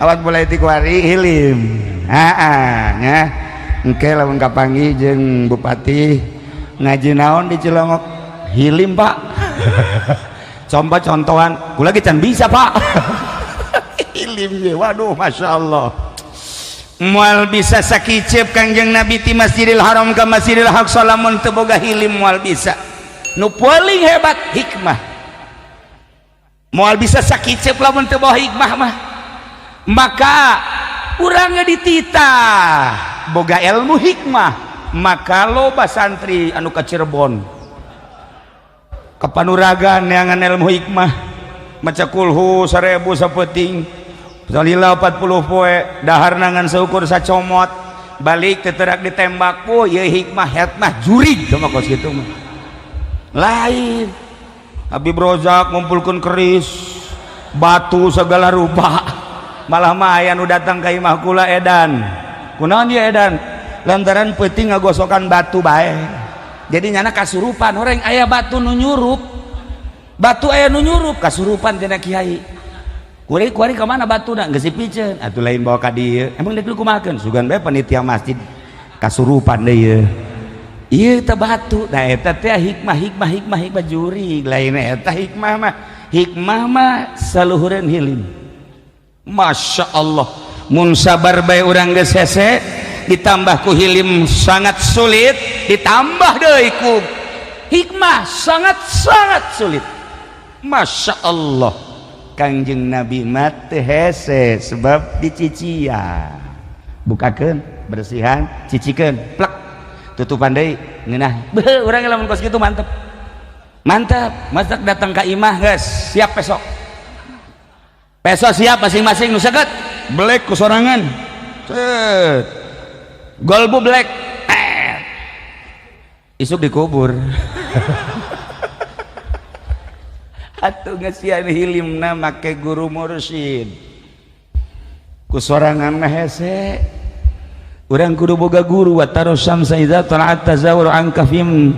Speaker 1: Awak mulai ti kuari hilim. Heeh nya. Engke lamun kapanggih jeung bupati, ngaji naon di Cilongok? Hilim, Pak. Coba contohan, kula ge can bisa, Pak. Hilim ge, waduh, Masya Allah. Moal bisa sakicep Kangjeng Nabi ti Masjidil Haram ke Masjidil Aqsa lamun teu boga hilim, moal bisa. Nu paling hebat hikmah, moal bisa sakicep lamun teu bawa hikmah mah. Maka urangnya dititah boga ilmu hikmah. Maka loba santri anu ka Cirebon, ka Panuragan, neangan ilmu hikmah, maca kulhu 1000 sapeuting, salila 40 poe, dahar nangan seukur sacomot, balik teterak ditembak. Oh ieu hikmah, hikmah jurig sama kos kitu mah. Lain Habib Rozak ngumpulkeun keris, batu segala rupa, malah mah aya nu datang ka imah kula edan. Kunaon dia edan? Lantaran peuting ngagosokan batu bae, jadi nyana kasurupan. Orang aya batu nu nyurup, batu aya nu nyurup, kasurupan tina kiai. Kuari kuari ka mana batuna? Geus dipiceun atuh, lain bawa ka dieu. Emang deuk kumahakeun? Sugan bae panitia masjid kasurupan deui ieu. Ieu teh batu. Nah, eta teh hikmah, hikmah, hikmah, hikmah jurig. Lain eta hikmah mah, hikmah mah saluhureun hilim. Masya Allah, mun sabar bae urang geus hese, ditambah ku hilim sangat sulit, ditambah deui ku hikmah sangat sangat sulit. Masya Allah, Kangjeng Nabi mah teu hese sebab dicician, bukakeun, bersihan, cicikeun, plek, tutupan deui, ngeunah. Beuh, urang lamun kos kitu mantep, mantap. Masak datang ka imah, geus siap besok, besok siap masing-masing nu seket belek ku sorangan, set golbu black, eh. Isuk dikubur. Atuh ngesian hilimna make guru mursyid, ku sorangan mah hese. Urang kudu boga guru. Wa tara syamsa idza tala'at tazawwaru an kafim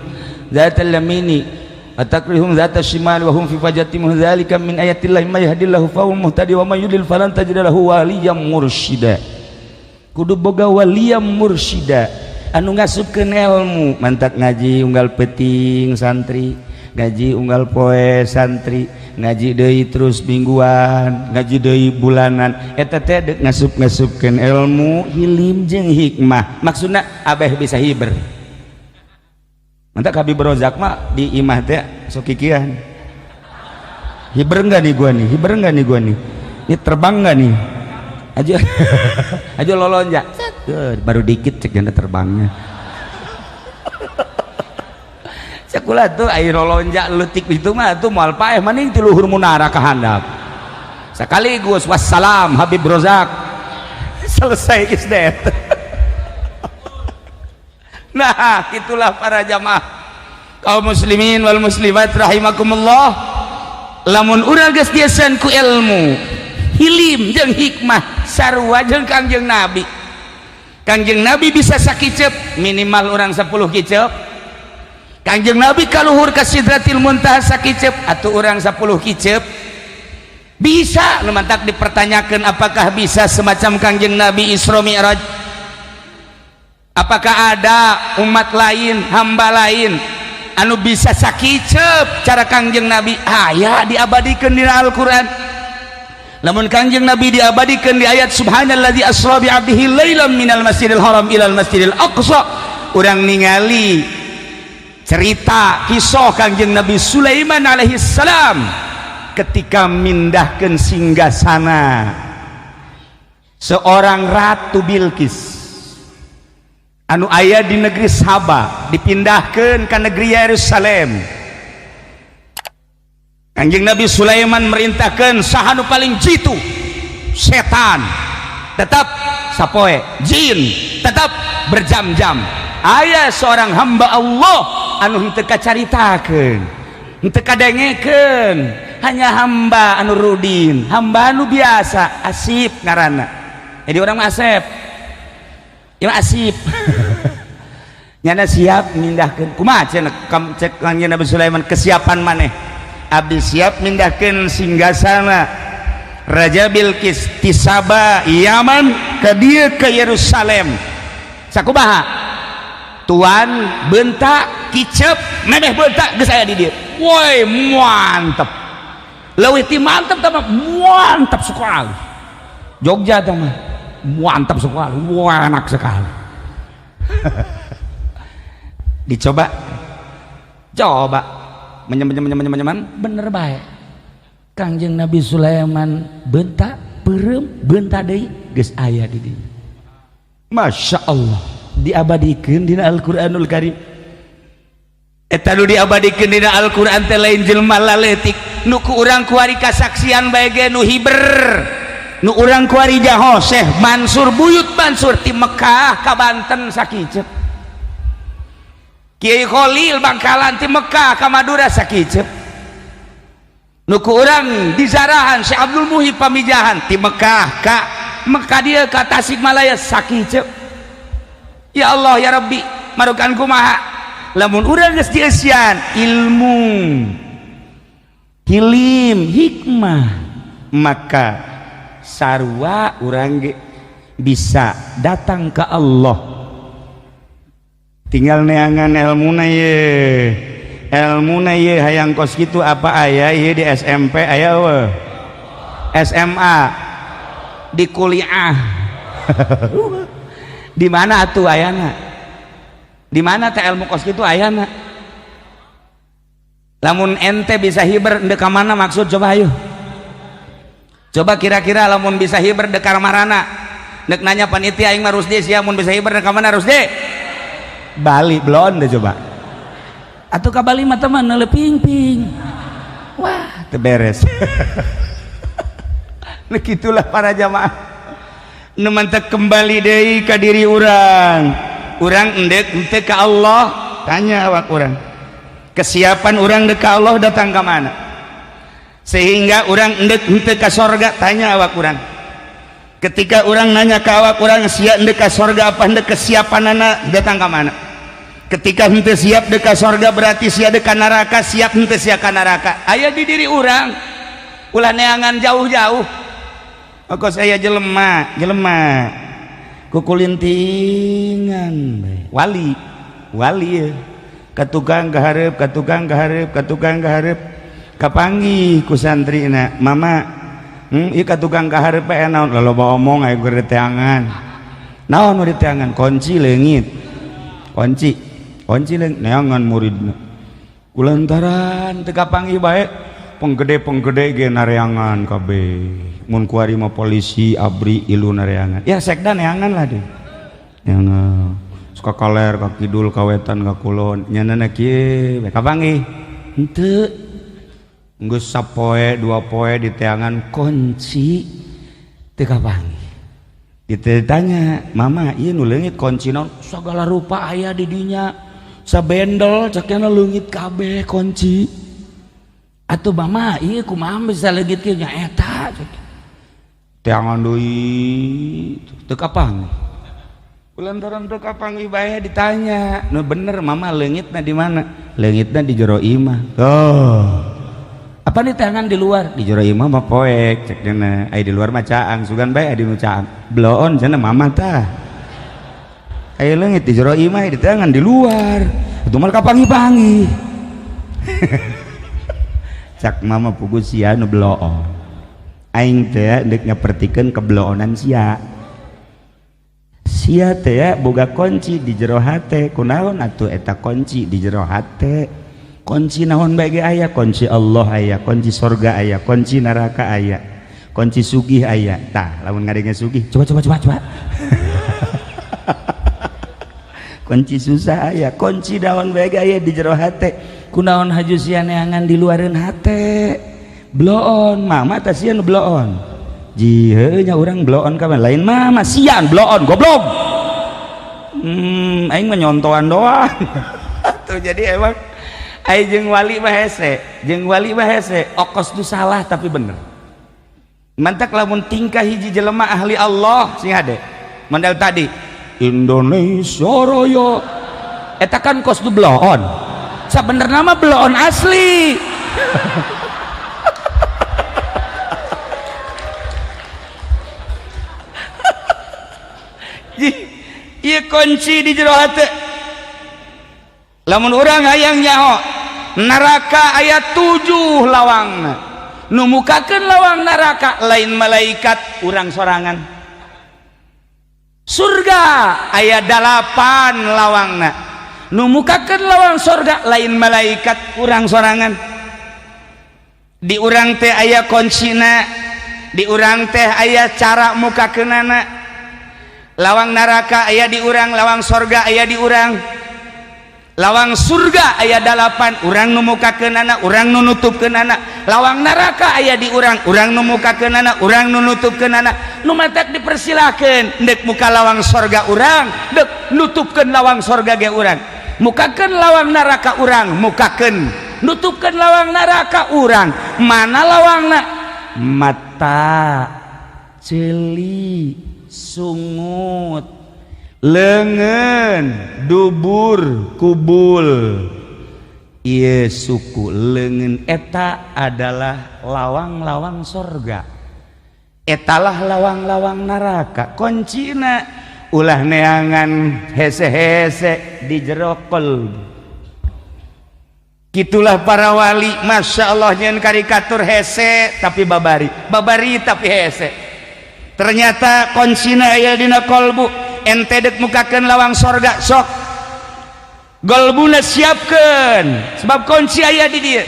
Speaker 1: dzatal yamini. Atakrihum dzata shimal wa hum fi fajatim dzalika min ayatillahi may yahdillahu fa huwal muhtadi wa may yudlil falan tajid lahu waliyyan mursyida. Kudu boga waliyyan mursyida anu ngasupkeun ilmu. Mantak ngaji unggal peuting santri, ngaji unggal poe santri, ngaji deui terus mingguan, ngaji deui bulanan, eta teh deuk ngasup-ngasupkeun ilmu, hilim jeung hikmah. Maksudna abeh bisa hiber. Mantak Habib Rozak mah di imah teh sok kikian. Hiber enggak nih gua nih? Hiber enggak nih gua nih? Ini terbang enggak nih? Aja aja lolonjak. Baru dikit cek janda terbangnya. Sekolah tuh air lolonjak letik itu mah tuh moal paeh maning ti luhur munara ka handap. Sekaligus wassalam Habib Rozak. Selesai geus deh. Nah, itulah para jamaah kaum muslimin wal muslimat rahimakumullah. Lamun urang geus dieuseun ku ilmu, hilim jeung hikmah sarua jeung Kangjeng Nabi. Kangjeng Nabi bisa sakiceup minimal urang 10 kiceup. Kangjeng Nabi kaluhur ka Sidratil Muntaha sakiceup atuh urang 10 kiceup. Bisa nu mantak dipertanyakeun apakah bisa semacam Kangjeng Nabi Isra Mi'raj? Apakah ada umat lain, hamba lain anu bisa sakiceup cara Kangjeng Nabi? Aya diabadikeun dina Al-Qur'an. Lamun Kangjeng Nabi diabadikeun di ayat subhanalladzi asra bi 'abdihi lailan minal masjidil haram ilal masjidil aqsa, urang ningali cerita kisah Kangjeng Nabi Sulaiman alaihi salam ketika mindahkeun singgasana seorang Ratu Bilqis anu aya di negeri Saba dipindahkan ke negeri Yerusalem. Kanjeng Nabi Sulaiman merintahkan saha nu paling jitu, setan tetap sapoe, jin tetap berjam-jam. Aya seorang hamba Allah anu henteu kacaritakeun, henteu kadengekeun, hanya hamba anu rudin, hamba anu biasa, Asip ngaranna. Jadi orang mah Asep ya, Asip nyana siap mindahkeun. Kumaha cenah cek Kangjeng Nabi Sulaiman, kesiapan maneh? Abdi siap mindahkeun singgasana Raja Bilqis ti Saba Yaman ka dieu ke Yerusalem. Sakumaha tuan bentak kicep memeh bentak geus aya di dieu. Woi, mantep, leuwih ti mantep teh mah mantap sekali. Jogja teh mah mantap sekali, wah, enak sekali. Dicoba coba menyem menyem menyem menyem, bener baik. Kangjeng Nabi Sulaiman bentak peureum bentak deui geus aya di dieu. Masya Allah, diabadikeun dina Al-Qur'anul Karim. Eta nu diabadikeun dina Al-Qur'an teh lain jelema laletik nu ku urang kuari kasaksian bae ge nu hiber, nu urang kuari jaho Syekh Mansur Buyut Mansur ti Mekah ka Banten sakiceup, Kiai Khalil Bangkalan ti Mekah ka Madura sakiceup, nu ku urang di Zarahan Syekh Abdul Muhib Pamijahan ti Mekah ka Mekah dia ka Tasikmalaya sakiceup. Ya Allah ya Rabbi, marukan kumaha lamun urang geus dieusian ilmu, hilim, hikmah, maka sarua urang ge bisa datang ke Allah. Tinggal neangan ilmuna ye, ilmuna ye hayang kos kitu apa aya ye di SMP aya eueuh, SMA, di kuliah di mana atuh ayana, di mana teh ilmu kos kitu ayana? Lamun ente bisa hiber ndek ka mana maksud? Coba ayo, coba kira-kira lamun bisa hiber dek marana nek nanya panitia, aing mah Rusdi sia, mun bisa hiber dek mana Rusdi? Bali belum deh, coba atau ka Bali mah teman neuleuh ping-ping, wah, teu beres. Nah, gitulah para jamaah. Nu mantak kembali deui ka diri urang, urang endek henteu ka Allah? Tanya awak urang, kesiapan urang dek ka Allah datang ka mana? Sehingga urang endek henteu ka sorga? Tanya awak urang. Ketika urang nanya ke awak urang, sia endek ka sorga apa endek, kesiapanana datang ka mana? Ketika henteu siap dek ka sorga berarti sia dek ka neraka, siap henteu sia ka neraka. Aya di diri urang. Ulah neangan jauh-jauh. Kok saya jelema, jelema kukulintingan bae. Wali, wali ya. Ka tukang ka hareup, ka tukang ka hareup, ka tukang ka hareup. Kapanggih ku santrina, "Mama, ieu ka tukang ka hareup bae naon?" Loba omong aya keur diteangan. Naon nu diteangan? Kunci leungit. Kunci. Kunci leungit neangan muridna. Kulantaran teu kapanggih bae, penggede-penggede ge nareangan kabeh. Mun kuari mah polisi abri ilu nareangan. Ya sekda neangan lah deh. Neangan. Suka kaler ka kidul ka wetan ka kulon. Nyanana kieu bae kapanggih. Henteu. Geus sapoe dua poe diteangan kunci teu kapanggih. Ditanya, "Mama, ieu nu leungit kunci naon?" Sagala rupa aya di dinya. Sabendel cakna leungit kabeh kunci. Atuh mama, ieu kumaha bisa leungit kieu nya eta cek. Teangan deui teu kapanggih. Kulantaran teu kapanggih bae ditanya, "Nu bener mama leungitna di mana?" Leungitna di jero imah. Oh. Apa nih teangan di luar? Di jero imah mah poek cek cenah. Aya di luar mah caang, sugan bae aya di nu caang. Bloon cenah mama tah. Aya leungit di jero imah di teangan di luar. Itu mah kapanggih-panggih. Cak mama pugu sia nu bloon. Aing teh deuk nyapertikeun kebloonan sia. Sia teh boga kunci di jero hate. Kunaon atuh eta kunci di jero hate? Kunci naon bae ge aya, kunci Allah aya, kunci sorga aya, kunci neraka aya, kunci sugih aya. Tah, lamun ngadenge sugih, coba coba coba coba. Kunci susah aya, kunci naon bae ge aya di jero hate. Kunaon haju sia neangan di luareun hate? Bloon, mama tah sia nu bloon. Ji heuh nya urang bloon ka lain mama sian bloon goblok. Aing mah nyontoan doang. Tuh jadi emang ai jeung wali mah hese, jeung wali mah hese, okos tu salah tapi bener. Mantak lamun tingkah hiji jelema ahli Allah sing hade. Mandal tadi Indonesia Raya eta kan kos du bloon. Sabenerna mah bloon asli. Ieu kunci di jero hate. Lamun urang hayang nyaho neraka aya 7 lawangna. Nu mukakeun lawang neraka lain malaikat, urang sorangan. Surga aya 8 lawangna. Nu mukakeun lawang surga lain malaikat, urang sorangan. Di urang teh aya kuncina, di urang teh aya cara mukakeunana. Lawang neraka aya di urang, lawang sorga aya di urang. Lawang surga aya 8, urang nu mukakeunana, urang nu nutupkeunana. Lawang neraka aya di urang, urang nu mukakeunana, urang nu nutupkeunana. Nu matak dipersilakeun deuk muka lawang sorga urang, deuk nutupkeun lawang sorga ge urang. Mukakeun lawang neraka urang, mukakeun nutupkeun lawang neraka urang. Mana lawangna? Mata, ceuli, sungut, leungeun, dubur, kubul. Ieu suku leungeun eta adalah lawang-lawang sorga, etalah lawang-lawang neraka. Kuncina ulah neangan hese-hese di jero qalbu. Gitulah para wali, masya Allah nyeun karikatur hese tapi babari, babari tapi hese. Ternyata kuncina aya dina qalbu. Ente dek mukakeun lawang sorga sok golbuna siapkeun sebab kunci aya di dieu.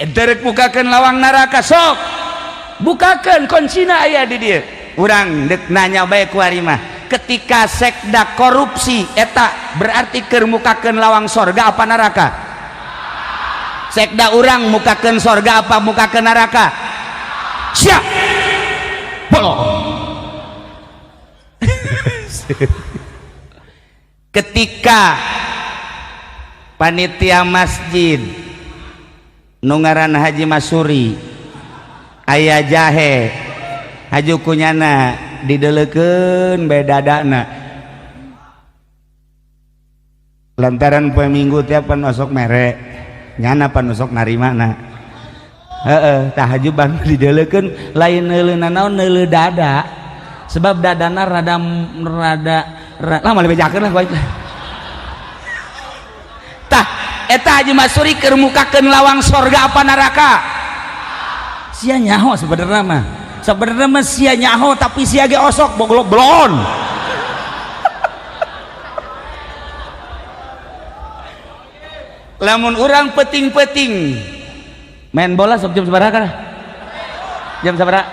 Speaker 1: Ente rek mukakeun lawang neraka sok bukakeun kuncina aya di dieu. Urang dek nanya bae ku ari mah, ketika sekda korupsi eta berarti keur mukakeun lawang sorga apa neraka? Sekda urang mukakeun sorga apa mukakeun neraka? Siap bolong. Ketika panitia masjid nu ngaran Haji Masuri aya jahe haju kunyana didelekeun bae dadana. Lantaran poe Minggu tiap pan osok mere, nyana pan osok narimana. Heeh, tahajuban dideulekeun lain neuleuh naon, neuleuh dada. Sebab dadana rada rada lah moal dibejakeun lah ku aing. Tah, eta Haji Masuri keur mukakeun lawang sorga apa neraka? Sia nyaho sebenarnya mah. Sebenarnya mah sia nyaho, tapi sia ge osok boglok blon. Lamun urang peting-peting main bola sok jam sabaraha kana? Jam sabaraha?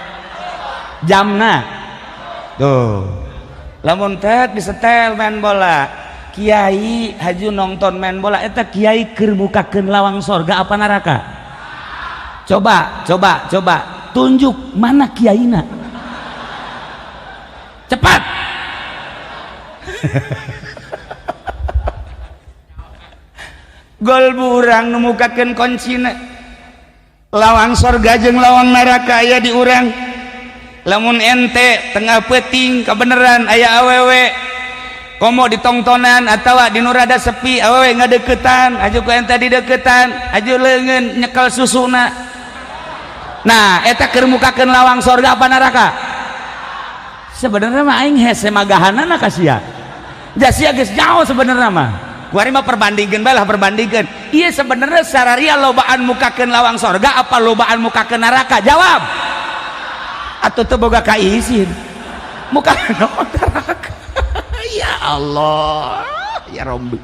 Speaker 1: Jamna. Tuh. Lamun tet disetel main bola, kiai haju nonton main bola, eta kiai keur mukakeun lawang sorga apa neraka? Coba, coba, coba tunjuk mana kiaina. Cepat. Gol urang nu mukakeun kuncina lawang sorga jeung lawang neraka aya di urang. Lamun ente tengah peuting kebenaran aya awewe komo ditongtonan atawa di nu rada sepi awewe ngadeukeutan, aju ku ente dideukeutan, aju leungeun nyekel susuna. Nah, eta keur mukakeun lawang sorga apa neraka? Sebenarnya mah aing hese magahanana ka sia. Ja sia geus jauh sebenarnya mah. Kuari mah perbandingkeun bae lah, perbandingkeun. Ieu sebenarnya sararia lobaan mukakeun lawang sorga apa lobaan mukakeun neraka? Jawab. Atuh teu boga kaisin. Muka neraka. Ya Allah, ya Rabbi.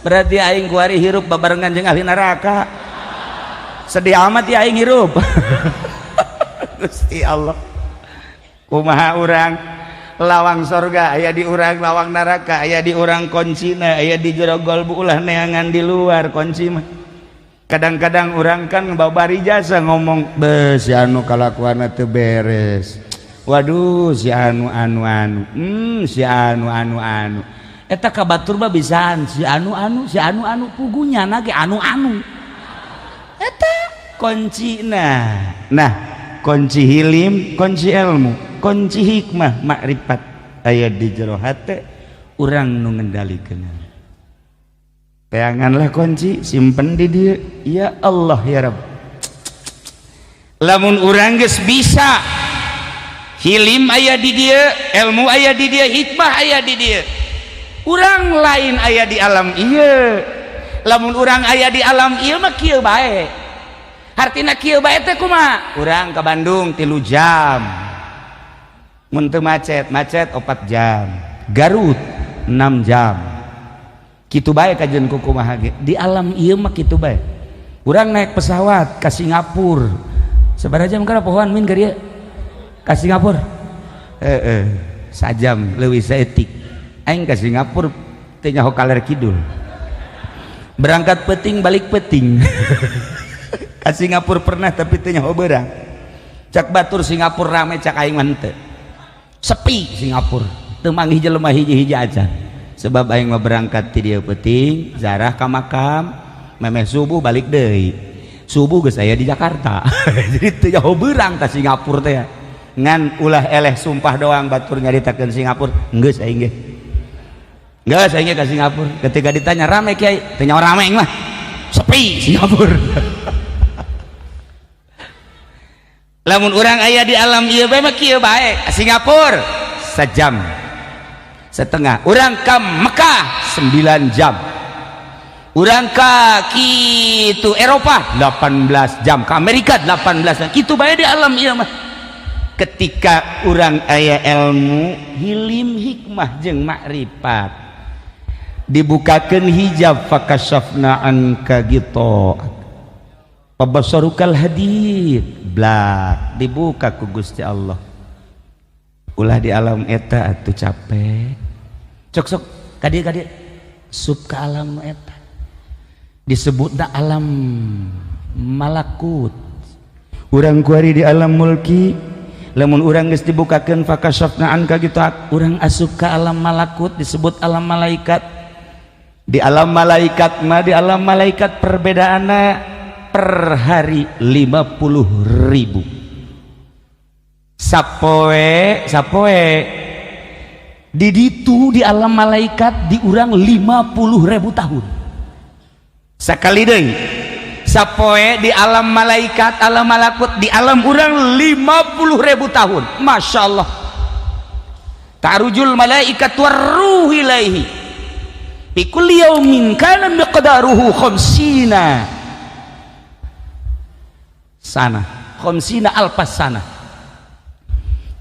Speaker 1: Berarti aing kuari hirup babarengan jeung ahli neraka. Sedih amat ya aing hirup. Gusti Allah. Kumaha urang? Lawang sorga aya di urang, lawang neraka aya di urang, kuncina aya di jero golbu, ulah neangan di luar kunci mah. Kadang-kadang urang kan babari jasa ngomong, "Be si anu kalakuanna teu beres. Waduh si anu anu anu. Si anu anu anu." Eta ka batur mah bisaan si anu anu si anu anu pugunya na ge anu anu. Eta kuncina. Nah, kunci hilim, kunci ilmu, kunci hikmah makrifat aya di jero hate urang nu ngendalikeun. Teanganlah kunci, simpen di dieu. Ya Allah ya Rabb. Lamun urang geus bisa hilim aya di dieu, ilmu aya di dieu, hikmah aya di dieu. Urang lain aya di alam ieu. Lamun urang aya di alam ieu mah kieu bae. Hartina kieu bae teh kumaha? Urang ke Bandung 3 jam. Mun teu macet, macet 4 jam. Garut 6 jam. Kitu bae kajian ku kumaha ge. Di alam ieu mah kitu bae. Urang naik pesawat ke Singapura. Sabaraha jam kana pohoan min ka dieu? Ka Singapura. Heeh, sajam leuwih saeutik. Aing ka Singapura teu nyaho kaler kidul. Berangkat peuting balik peuting. Ka Singapura pernah tapi teu nyaho beurang. Cak batur Singapura rame, cak aing mah henteu. Sepi Singapura, teu manggih jelema hiji-hiji acan. Sebab aing mah berangkat ti dieu peuting, zarah ka makam, memeh subuh balik deui. Subuh geus aya di Jakarta. Jadi teu nyaho beurang ka Singapura teh. Ngan ulah eleh sumpah doang batur nyaritakeun Singapura, geus aing ge. Geus aing ge ka Singapura. Ketika ditanya rame kiai, teu nyaho rame aing mah. Sepi Singapura. Lamun urang aya di alam ieu bae mah kieu bae. Singapura sejam setengah, urang ka Mekah 9 jam, urang ka kitu Eropa 18 jam, ka Amerika 18 jam. Kitu bae di alam ieu mah. Ketika urang aya ilmu hilim hikmah jeung makrifat, dibukakeun hijab fakashafna anka ghita pabasarukal hadid, blak dibuka ku Gusti Allah. Ulah di alam eta atuh capek. Cok sok kadieu kadieu sup ka alam eta. Disebutna alam malakut. Urang kuari di alam mulki, lamun urang geus dibukakeun fakashafna anka ghita, urang asup ka alam malakut disebut alam malaikat. Di alam malaikat mah, di alam malaikat perbedaanna per hari 50.000. Sapoe sapoe Di ditu di alam malaikat di urang 50.000 tahun. Sakali deui, sapoe di alam malaikat, alam malakut, di alam urang 50.000 tahun. Masya Allah. Ta'rujul malaikat warruh ilaihi fi kulli yaumin kana miqdaruhu khamsina sana, khamsina alfas sana.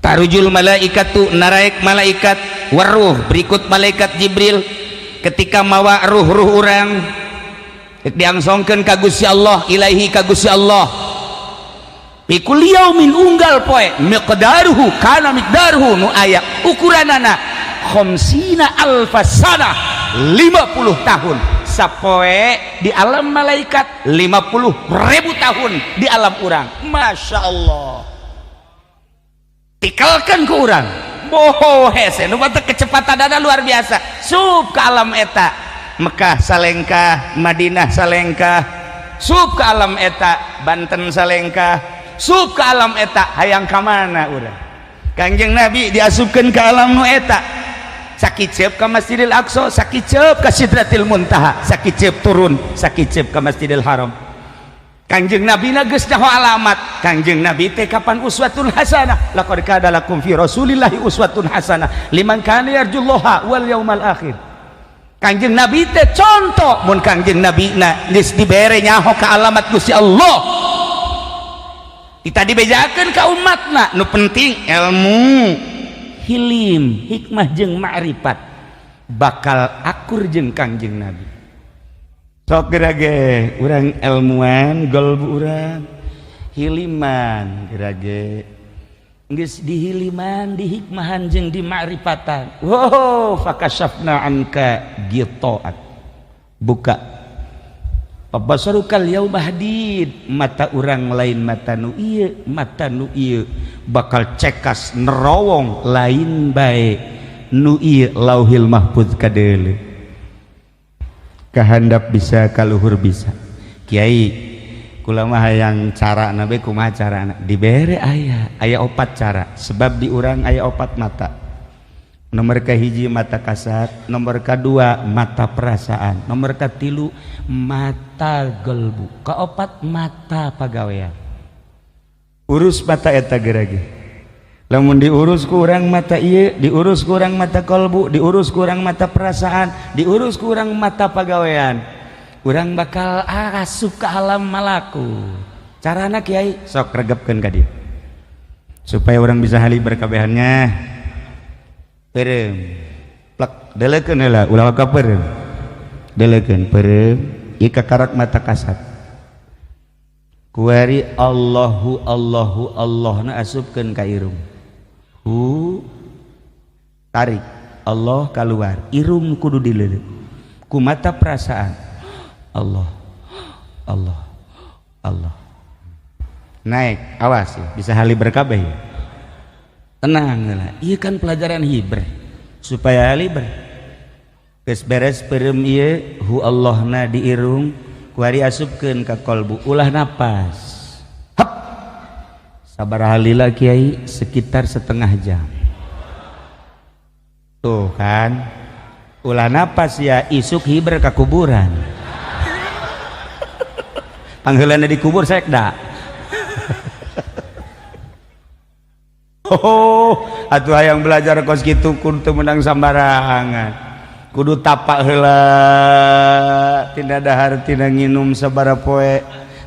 Speaker 1: Ta'rujul malaikatu, naraek malaikat, waruh berikut malaikat Jibril ketika mawa ruh-ruh urang diangsongkeun ka Gusti Allah, ilaihi ka Gusti Allah, fi kulli yaumin unggal poe, miqdaruhu kana miqdaruhu nu aya ukuranana khamsina alfas sana, 50 tahun sapoe di alam malaikat, 50.000 tahun di alam urang. Masya Allah, tikalkan ke urang boho hese nu batak kecepatan luar biasa sup ke alam eta. Mekah salengkah, Madinah salengkah, sup ke alam eta. Banten salengkah, sup ke alam eta. Hayang ka mana urang? Kangjeng Nabi diasupkeun ke alam nu eta, sakiceup ka Masjidil Aqsa, sakiceup ka Sidratil Muntaha, sakiceup turun, sakiceup ka Masjidil Haram. Kangjeng Nabi na geus nyaho alamat. Kangjeng Nabi teh kapan uswatun hasanah, laqad kana lakum fi Rasulillahi uswatun hasanah liman kana yarjullaha wal yaumal akhir. Kangjeng Nabi teh contoh. Mun Kangjeng Nabi na geus dibere nyaho ka alamat Gusti Allah, kita dibejakeun ka umatna. Nu penting ilmu, hilim, hikmah jeung ma'rifat, bakal akur jeung Kangjeng Nabi. Sok gerage urang ilmuan golbu urang, hiliman gerage geus dihiliman, dihikmahan jeung dimakrifatan. Wow, fakasyafna anka ghita'ak, buka, fabasarukal yauma hadid. Mata urang lain mata nu ieu, mata nu ieu bakal cekas nerowong lain bae nu ieu Lauhil Mahfuz kadeuleu, kahandap bisa, kaluhur bisa. Kiai, kula mah hayang cara nabe, kumaha carana? Dibere aya aya opat cara, sebab di urang aya opat mata. Nomor kahiji mata kasat, nomor kedua mata perasaan, nomor katilu mata gelbu, keopat mata pagawean. Urus mata eta gerage. Lamun diurus ku urang mata ieu, diurus ku urang mata kolbu, diurus ku urang mata perasaan, diurus ku urang mata pagawean, urang bakal asup ke alam malaku. Carana, Kiai? Sok regepkeun ka dieu supaya orang bisa hali berkabehannya. Peureum plek, delekeun heula, ulah ka peureum, delekeun peureum ieu kakarak mata kasat. Kuari Allahu Allahu Allah na asupkeun ka irung, hu, tarik Allah keluar, irung kudu dileuleut ku mata perasaan. Allah Allah Allah naik, awas ya, bisa hali berkabeh ya. Tenang lah, iya kan pelajaran hiber supaya haliber. Geus beres peureum ieu hu Allahna di irung, kuari asupkeun ka kolbu, ulah napas. Hap, sabar halila, Kiai? Sekitar setengah jam tuh kan. Ulah napas ya, isuk hiber ka kuburan, pangheulana dikubur sekda. Oh, atuh hayang belajar kos kitu kun teu meunang sambarangan, kudu tapak heula, tina dahar tina nginum sabaraha poe.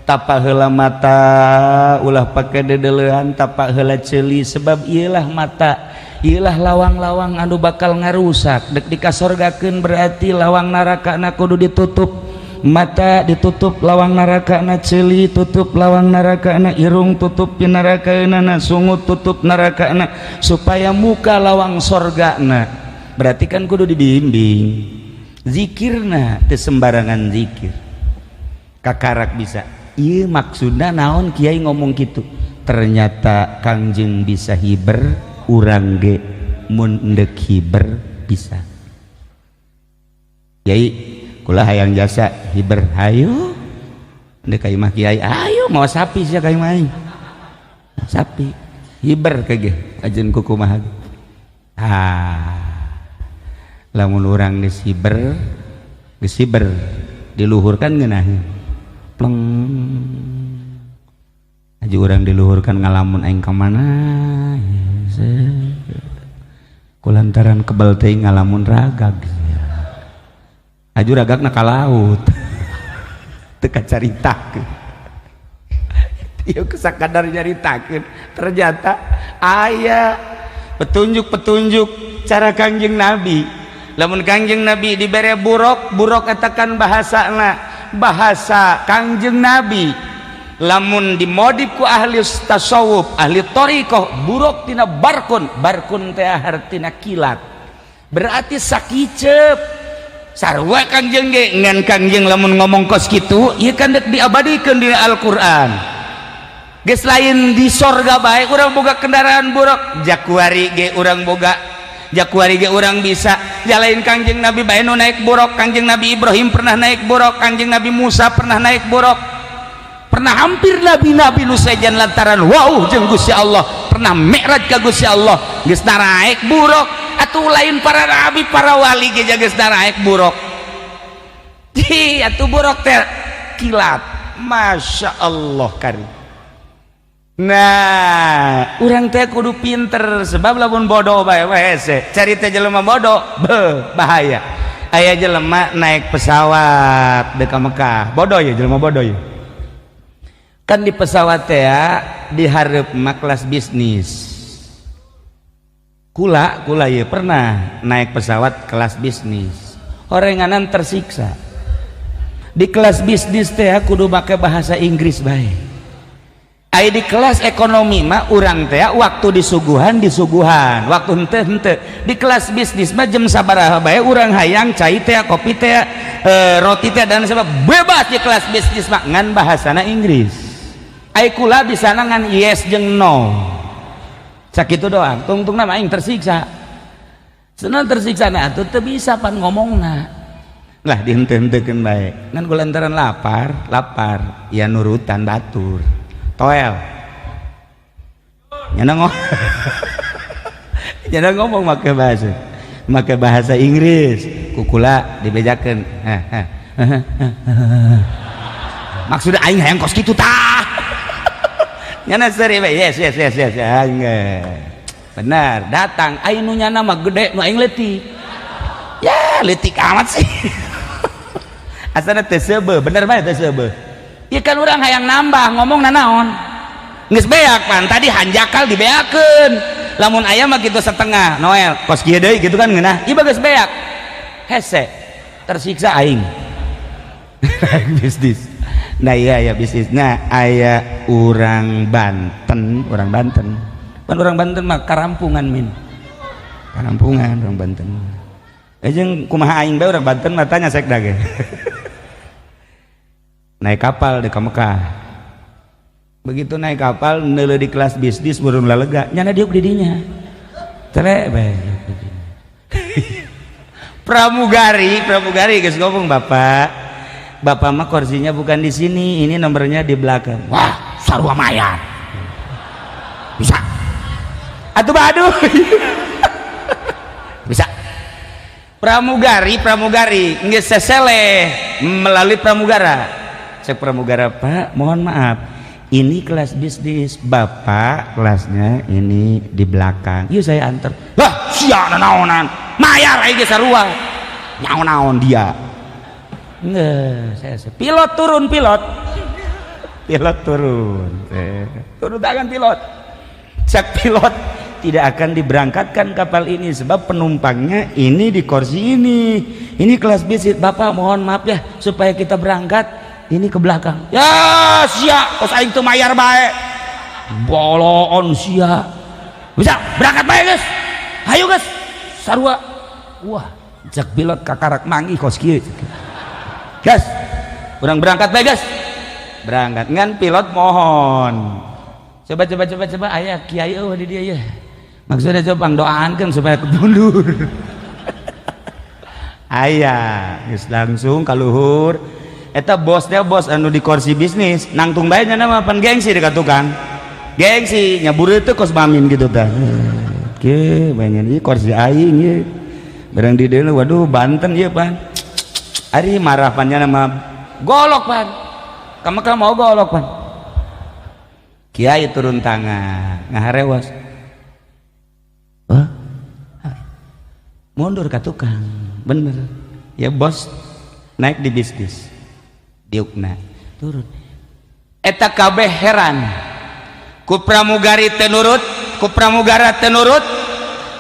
Speaker 1: Tapak heula mata, ulah pake dedeleuhan. Tapak heula ceuli, sebab ieulah mata, ieulah lawang-lawang anu bakal ngarusak. Dek dikasorgakeun berarti lawang neraka na kudu ditutup. Mata ditutup lawang neraka na, ceuli tutup lawang neraka na, irung tutup neraka na, sungut tutup neraka na, supaya muka lawang sorga na. Berarti kan kudu dibimbing zikirna, teu sembarangan zikir kakarak bisa. Iya, maksudna naon Kiai ngomong gitu? Ternyata Kangjeng bisa hiber, urang ge mun endek hiber bisa. Kiai, kula hayang jasa hiber. Hayu ndek ka imah Kiai, ayo mau sapi sia ka imah aing. Sapi hiber ke ge ajeun kukumaha. Ah. Lamun urang disiber, disiber diluhurkan ngeunaheun pleng aja. Urang diluhurkan ngalamun, aing ka mana? Kulantaran kebel teh ngalamun ragag aju ragagna ka laut, teu kacaritakeun. Ieu sakadar nyaritakeun, ternyata aya petunjuk-petunjuk cara Kangjeng Nabi. Lamun Kangjeng Nabi dibere buraq, buraq eta kan bahasana bahasa Kangjeng Nabi. Lamun dimodif ku ahli tasawuf, ahli thariqah, buraq tina barqun, barqun teh hartina kilat, berarti sakicep sarua Kangjeng ge. Ngan Kangjeng lamun ngomong kos kitu, ieu kan dek diabadikeun di Al-Qur'an. Geus lain di sorga bae urang boga kendaraan buraq, jakuari ge urang boga, jakuari ge urang bisa. Jalain Kangjeng Nabi bae nu naik buraq, Kangjeng Nabi Ibrahim pernah naik buraq, Kangjeng Nabi Musa pernah naik buraq, pernah hampir nabi-nabi nu sejen lantaran wow jeung Gusti Allah pernah mi'raj ka Gusti Allah geus naraek buraq. Atuh lain para nabi, para wali ge geus naraek buraq. Di atuh buraq teh kilat, Masya Allah kari. Nah, urang teh kudu pinter, sebab lamun bodoh bae wae hese. Cari teh jelema bodoh, be, bahaya. Aya jelema naik pesawat dek ka Mekah, bodoh ya, jelema bodoh ya. Kan di pesawat teh ya, di hareup mah kelas bisnis. Kula, kula ya pernah naik pesawat kelas bisnis. Orenganan tersiksa. Di kelas bisnis teh kudu make bahasa Inggris bae. Ai di kelas ekonomi mah urang teh waktu disuguhan disuguhan, waktu henteu henteu. Di kelas bisnis mah jam sabaraha bae urang hayang cai teh, kopi teh, roti teh, dan sebab bebas di kelas bisnis mah, ngan bahasana Inggris. Ai kula bisa ngan yes jeung no, sakitu doang. Tungtungna mah aing tersiksa. Senang tersiksa, nah atuh teu bisa pan ngomongna lah, dihenteu-henteukeun bae. Ngan kulantaran lapar lapar ya nurutan batur. Toel nyana ngomong, nyana ngomong make bahasa Inggris, kukula dibejakeun, maksudnya aing hayang kos kitu tah. Nyana seri bae, yes yes yes yes, aing benar datang. Aing nu nyana mah gede, nu aing leutik ya, leutik amat sih asana teu seubeuh, bener bae teu seubeuh. Ieu kan urang hayang nambah ngomong nanaon, geus beak pan tadi hanjakal dibeakeun. Lamun aya mah kitu setengah Noel kos kieu deui gitu kan ngeunah. Ieu geus beak, hese, tersiksa aing bisnis. Nah, iya ya, bisnis. Nah, aya urang Banten, urang Banten pan, urang Banten mah karampungan, min karampungan urang Banten. Eh, jeung kumaha aing bae urang Banten mah, tanya sekda ge. Naik kapal di Mekah, begitu naik kapal neuleuh di kelas bisnis burung lalega, nyana diuk di dinya tere bae. Pramugari, pramugari geus ngomong, "Bapak, bapak mah kursinya bukan di sini, ini nomornya di belakang." "Wah, sarua mayar." "Bisa atuh." "Aduh, bisa." Pramugari, pramugari geus seseleh melalui pramugara. Cek pramugara, "Pak, mohon maaf, ini kelas bisnis, bapak kelasnya ini di belakang, yuk saya antar." "Lah, sia naonan, mayar aing ge sarua, naon-naon dia." Nggak, saya pilot turun, pilot, pilot turun, turun tangan pilot. Cek pilot, "Tidak akan diberangkatkan kapal ini sebab penumpangnya ini di kursi ini kelas bisnis. Bapak mohon maaf ya, supaya kita berangkat ini ke belakang." "Ya sia, kos aing teu mayar bae, boloon sia. Bisa berangkat bae guys, ayo guys, sarua." Wah, cek pilot, kakarak manggih kos kieu. "Gas, urang berangkat bae, gas." Berangkat, ngan pilot mohon, "Coba, coba, coba, coba, aya kiai euweuh di dia ya? Maksudnya coba doaankeun supaya mundur." Aya, geus langsung kaluhur. Eta bosnya, bos anu di kursi bisnis nangtung bae. Nya mah pan gengsi dekat tukang, gengsi nyabur itu kos bamin gitu tah. Oke, banyak ini kursi aing ye. Barang di dieu, waduh, Banten ieu pan. Ari marah pan nama golok pan. Ka Mekah mau golok pan. Kiai turun tangan, ngaharewas. Wah, mundur ke tukang, bener. Ya bos, naik di bisnis, diukna, turun. Eta kabeh heran. Ku pramugari teu nurut, ku pramugara teu nurut,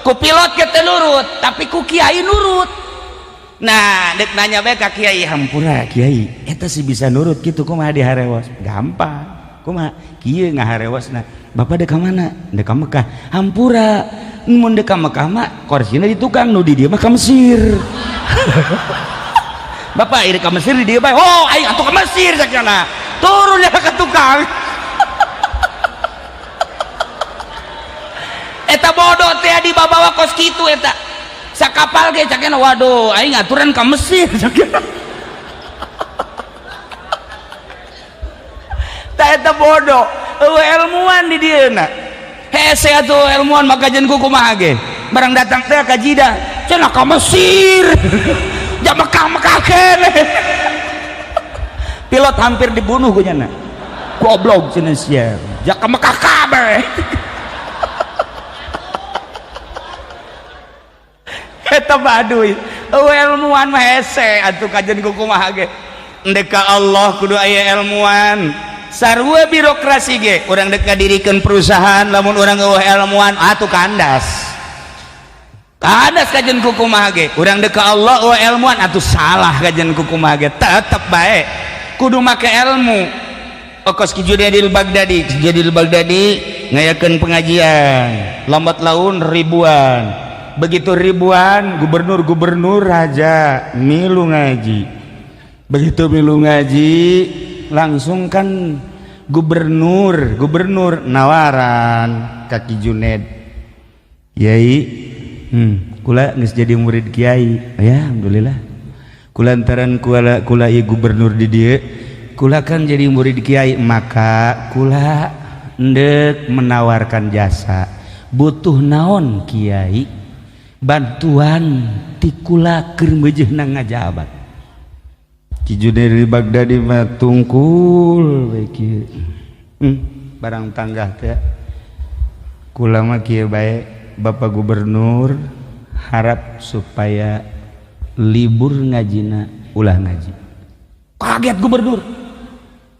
Speaker 1: ku pilot ge teu nurut, tapi ku kiai nurut. Nah, dek nanya bae ka kiai, hampura kiai, eta sih bisa nurut gitu kumaha diharewas? Gampang. Kumaha? Kieu ngaharewasna. Bapak dek ka mana? Dek ka Mekah. Hampura, mun dek ka Mekah mah korsina di tukang, nu di dieu mah ka Mesir. Bapak ieu ka Mesir di dieu bae. Oh, aing atuh ka Mesir sakjana. Turun ya ka tukang. Eta bodoh teh dibawa kos kitu eta. Sakapal ge cakena waduh aing aturan ka Mesir cakena. Tah eta bodoh, eueuh ilmuwan di dieuna. Hese atuh ilmuwan maka jeung kumaha ge. Barang datang teh ka Jidah, cenah ka Mesir. Ja Mekah-Mekah keneh. Pilot hampir dibunuh ku nyana. Goblok cenah sia. Ja ka Mekah kabeh. Eta baduy eueuh ilmuwan mah hese atuh kajen ku kumaha ge. Endek ka Allah kudu aya ilmuwan. Sarua birokrasi ge urang dek ngadirikeun perusahaan lamun urang eueuh ilmuwan atuh kandas. Kandas kajen ku kumaha ge. Urang dek ka Allah eueuh ilmuwan atuh salah kajen ku kumaha ge. Tetep bae kudu make ilmu. Okos Ki Junaidil Baghdadi, Ki Junaidil Baghdadi ngayakeun pengajian lambat laun ribuan. Begitu ribuan gubernur-gubernur raja milu ngaji. Begitu milu ngaji langsung kan gubernur gubernur nawaran ka Ki Junaid, Yai, kula geus jadi murid kiai ya alhamdulillah. Kulantaran kula kula ieu gubernur di dieu, kula kan jadi murid kiai, maka kula endek menawarkan jasa. Butuh naon kiai? Bantuan ti kula keur meujeuhna ngajabat. Ki Junaid Baghdadi mah tungkul we kieu. Barang tanggah teh kula mah kieu bae Bapak Gubernur, harap supaya libur ngajina ulah ngaji. Kaget gubernur.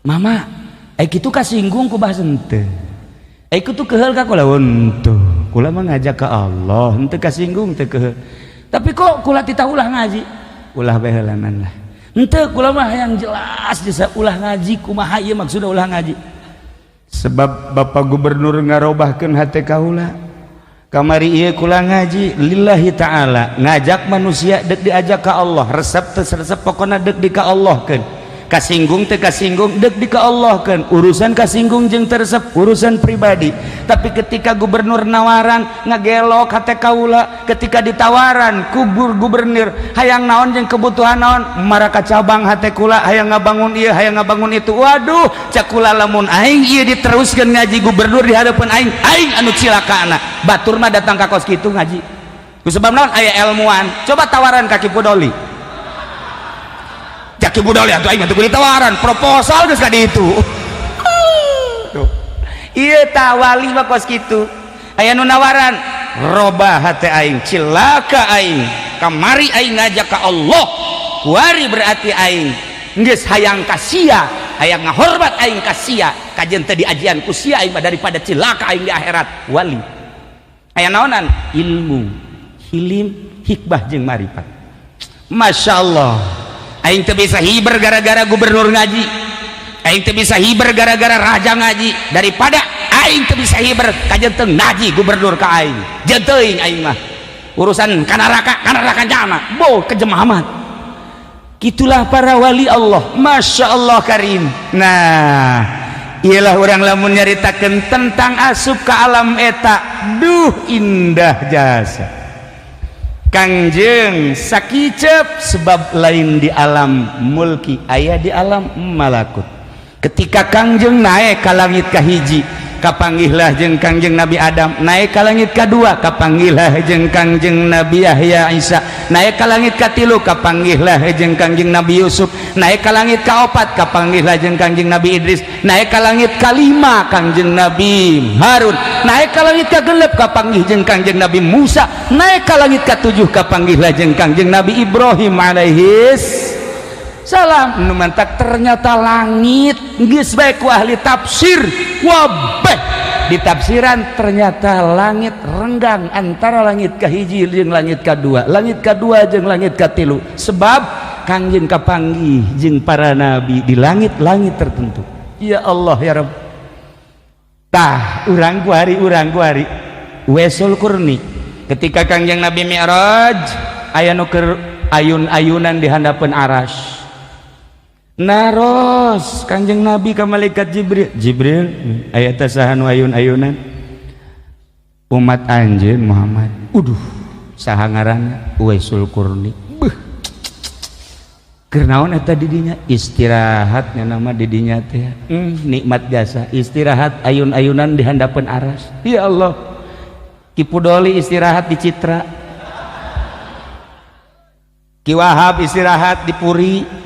Speaker 1: Mama, ai kitu kasinggung ku bahasa henteu. Ai kitu keheul ka kula henteu. Kula mah ngajak ka Allah, henteu kasinggung teu keheul. Tapi kok kula titah ulah ngaji? Ulah bae heulanan lah. Henteu kula mah hayang jelas jasa ulah ngaji kumaha ieu maksudna ulah ngaji. Sebab Bapak Gubernur ngarobahkeun hate kaula. Kamari ieu kula ngaji lillahi ta'ala, ngajak manusia dek diajak ka Allah, resep teu resep pokona dek di ka Allahkeun. Kasinggung teu kasinggung dek di ka Allahkeun. Urusan kasinggung jeung teu resep urusan pribadi. Tapi ketika gubernur nawaran ngagelok hate kaula, ketika ditawaran kubur gubernur hayang naon jeung kebutuhan naon, maraka cabang hate kula hayang ngabangun ieu hayang ngabangun itu. Waduh, cak kula lamun aing ieu diteruskeun ngaji gubernur di hadapan aing, aing anu cilakana. Batur mah datang ka kos kitu ngaji. Ku sebab naon aya ilmuwan. Coba tawaran ka Ki Pudoli. Cak Ki Pudoli atuh aing mah teu ditawaran, proposal geus ka ditu. Tuh. Ieu tah wali mah kos kitu. Aya nu nawaran, robah hate aing, cilaka aing. Kamari aing ngajak ka Allah, kuari berarti aing geus hayang ka sia, hayang ngahormat aing ka sia, kajen teu diajian ku sia aing mah daripada cilaka aing di akhirat. Wali. Aya naonan? Ilmu, hilim, hikmah jeung marifat. Masya Allah. Aing teu bisa hiber gara-gara gubernur ngaji. Aing teu bisa hiber gara-gara raja ngaji. Daripada aing teu bisa hiber kajen teu ngaji gubernur ka aing. Jeung teuing aing mah. Urusan ka neraka jana. Bo kejem amat. Gitulah para wali Allah. Masya Allah karim. Nah, ialah orang lamun nyaritakeun tentang asup ke alam eta, duh indah jasa. Kangjeng sakicep sebab lain di alam mulki, aya di alam malakut. Ketika Kangjeng naik ka langit kahiji, Kapanggihlah jeung Kangjeng Nabi Adam. Naik ka langit kadua, kapanggihlah jeung Kangjeng Nabi Yahya Isa. Naik ka langit katilu, kapanggihlah jeung Kangjeng Nabi Yusuf. Naik ka langit kaopat, kapanggihlah jeung Kangjeng Nabi Idris. Naik ka langit kalima, Kangjeng Nabi Harun. Naik ka langit kagenep, kapanggih jeung Kangjeng Nabi Musa. Naik ka langit katujuh, kapanggihlah jeung Kangjeng Nabi Ibrahim alaihis salam. Nu mantak ternyata langit geus bae ku ahli tafsir wabeh ditafsiran, ternyata langit renggang antara langit kahiji jeung langit kadua, langit kadua jeung langit katilu, sebab Kangjeng kapanggih jeung para nabi di langit-langit tertentu. Ya Allah, ya Rabb. Tah, urang kuari Uwaisul Qurni, ketika Kangjeng Nabi Mi'raj, aya nu keur ayun-ayunan di handapeun aras. Naros Kangjeng Nabi ka malaikat Jibril, "Jibril, aya teh saha nu ayun-ayunan?" "Umat anjeun, Muhammad." "Uduh, saha ngaranna?" "Uwaisul Qurni." "Beuh, keur naon eta di dinya?" "Istirahatnya nama di dinya teh." Nikmat jasa istirahat ayun-ayunan di handapeun aras. Ya Allah, Ki Pudoli istirahat di Citra, Ki Wahab istirahat di Puri,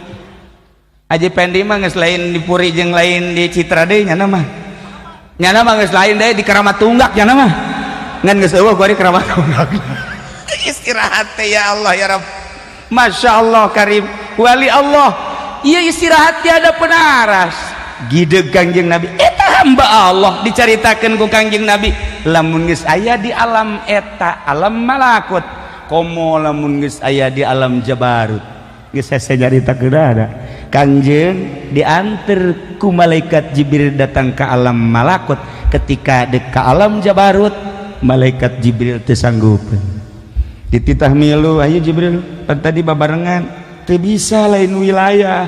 Speaker 1: Haji Pendi mah geus lain di Puri jeung lain di Citra deui. Nyana mah, nyana mah geus lain deui, di Keramat Tunggak nyana mah. Ngan geus euweuh kuari Keramat Tunggak. Istirahat teh, ya Allah, ya Rabb, Masya Allah Karim, wali Allah. Iya, istirahat tiada penaras gideg Kangjeng Nabi, eta hamba Allah. Dicaritakeun ku Kangjeng Nabi, lamun geus aya di alam eta, alam malakut, komo lamun geus aya di alam jabarut, geus hese nyaritakeun. Ada Kangjeng diantar ku malaikat Jibril datang ke alam malakut. Ketika dek ke alam jabarut, malaikat Jibril teu sanggupeun. Dititah milu, "Ayo Jibril, pan tadi babarengan." "Teu bisa, lain wilayah."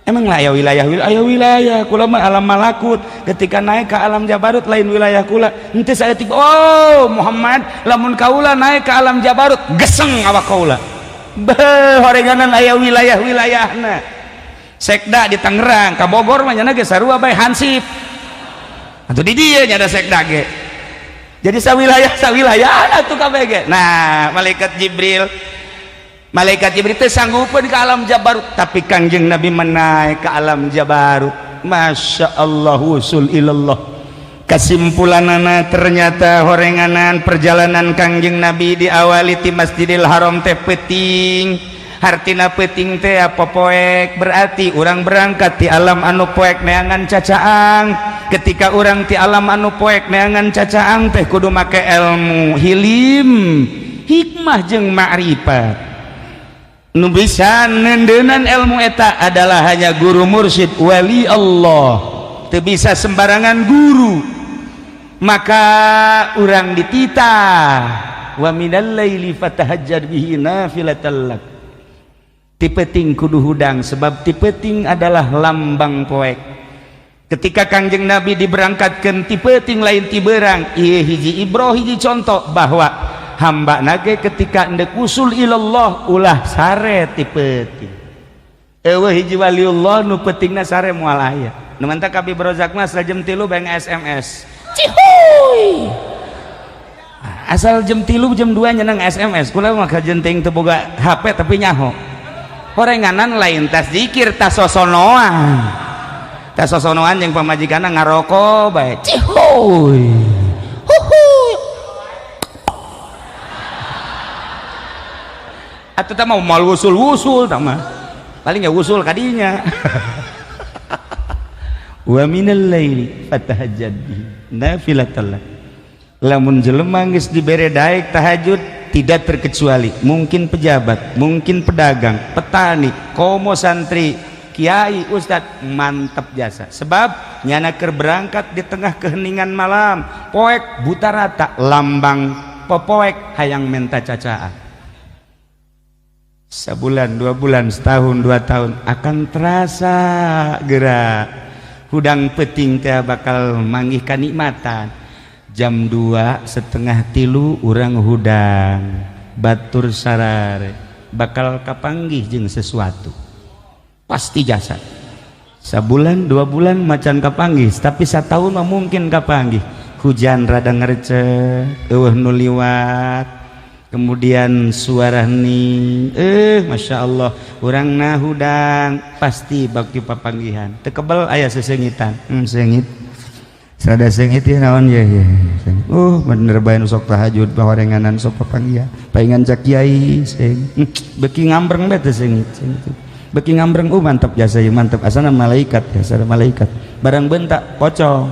Speaker 1: "Emang lah aya wilayah wilayah wilayah kula mah alam malakut. Ketika naik ke alam jabarut, lain wilayah kula." Henteu saya tiba. "Oh Muhammad, lamun kaula naik ke alam jabarut, geseng awak kaula." Beuh, horenganan aya wilayah wilayahna. Sekda di Tangerang ka Bogor mah nya ge sarua bae, hansip atuh di dieu nya ada sekda ge. Jadi sawilayah sawilayah atuh kabeh ge. Nah, malaikat Jibril teh sanggupeun ke alam jabarut, tapi Kangjeng Nabi menaik ke alam jabarut. Masya Allah, wusul ilallah. Kesimpulanana, ternyata horenganan perjalanan Kangjeng Nabi diawali ti Masjidil Haram teh peuting. Hartina peuting teh apa? Poek. Berarti urang berangkat di alam anu poek neangan cacaang. Ketika urang ti alam anu poek neangan cacaang teh kudu make ilmu, hilim, hikmah jeung ma'rifat. Nu bisa nendenan ilmu eta adalah hanya guru, mursyid, wali Allah. Teu bisa sembarangan guru. Maka urang dititah, wa minal laili fatahajjad bihi nafilatan lak. Ti peuting kudu hudang, sebab ti peuting adalah lambang poek. Ketika Kangjeng Nabi diberangkatkan ti peuting, lain ti beurang. Ieu hiji ibroh, hiji contoh bahwa hamba nage ketika endek usul ilallah ulah sare ti peuting. Euweuh hiji waliullah nu peutingna sare, moal aya. Nu mantak Abi Brozak mah asal jam 3 bang SMS, cihuy. Asal jam 3, jam 2 nyeneng SMS. Kula mah kajenting teu boga HP, tapi nyaho horenganan lain tas zikir, tas sosonoan, tas sosonoan jeung pamajikanna, ngaroko bae, cihuy, huhuy. Atuh tah mau mal wusul-wusul tah mah paling ya wusul kadinya. Wa minal laili fatahajjad bihi nafilatan lak. Lamun jelema geus dibere daek tahajud, tidak terkecuali mungkin pejabat, mungkin pedagang, petani, komo santri, kiai, ustad, mantap jasa. Sebab nyana keur berangkat di tengah keheningan malam, poek buta rata, lambang popoek hayang menta cacaan. Sebulan, 2 bulan, setahun, 2 tahun akan terasa gerak hudang peuting teh bakal manggih kanikmatan. Jam 2, 2.30 urang hudang, batur sarare bakal kapanggih jeung sesuatu pasti jasa. Sabulan 2 bulan macan kapanggih, tapi satahun mah mungkin kapanggih. Hujan rada ngerecek, eueuh nu liwat, kemudian suara hening, Masya Allah, urangna hudang pasti bakti papanggihan. Teu kebel aya sesengitan, sengit. Rada sengit ya naon ya ya. Bener bae nu sok tahajud pahorenganan sok papanggihan. Paingan cak kiai seng. Beki ngambreng bae teh sengit. Beki ngambreng, mantap jasa ieu mantap, asana malaikat ya, asana malaikat. Barang bentak pocong.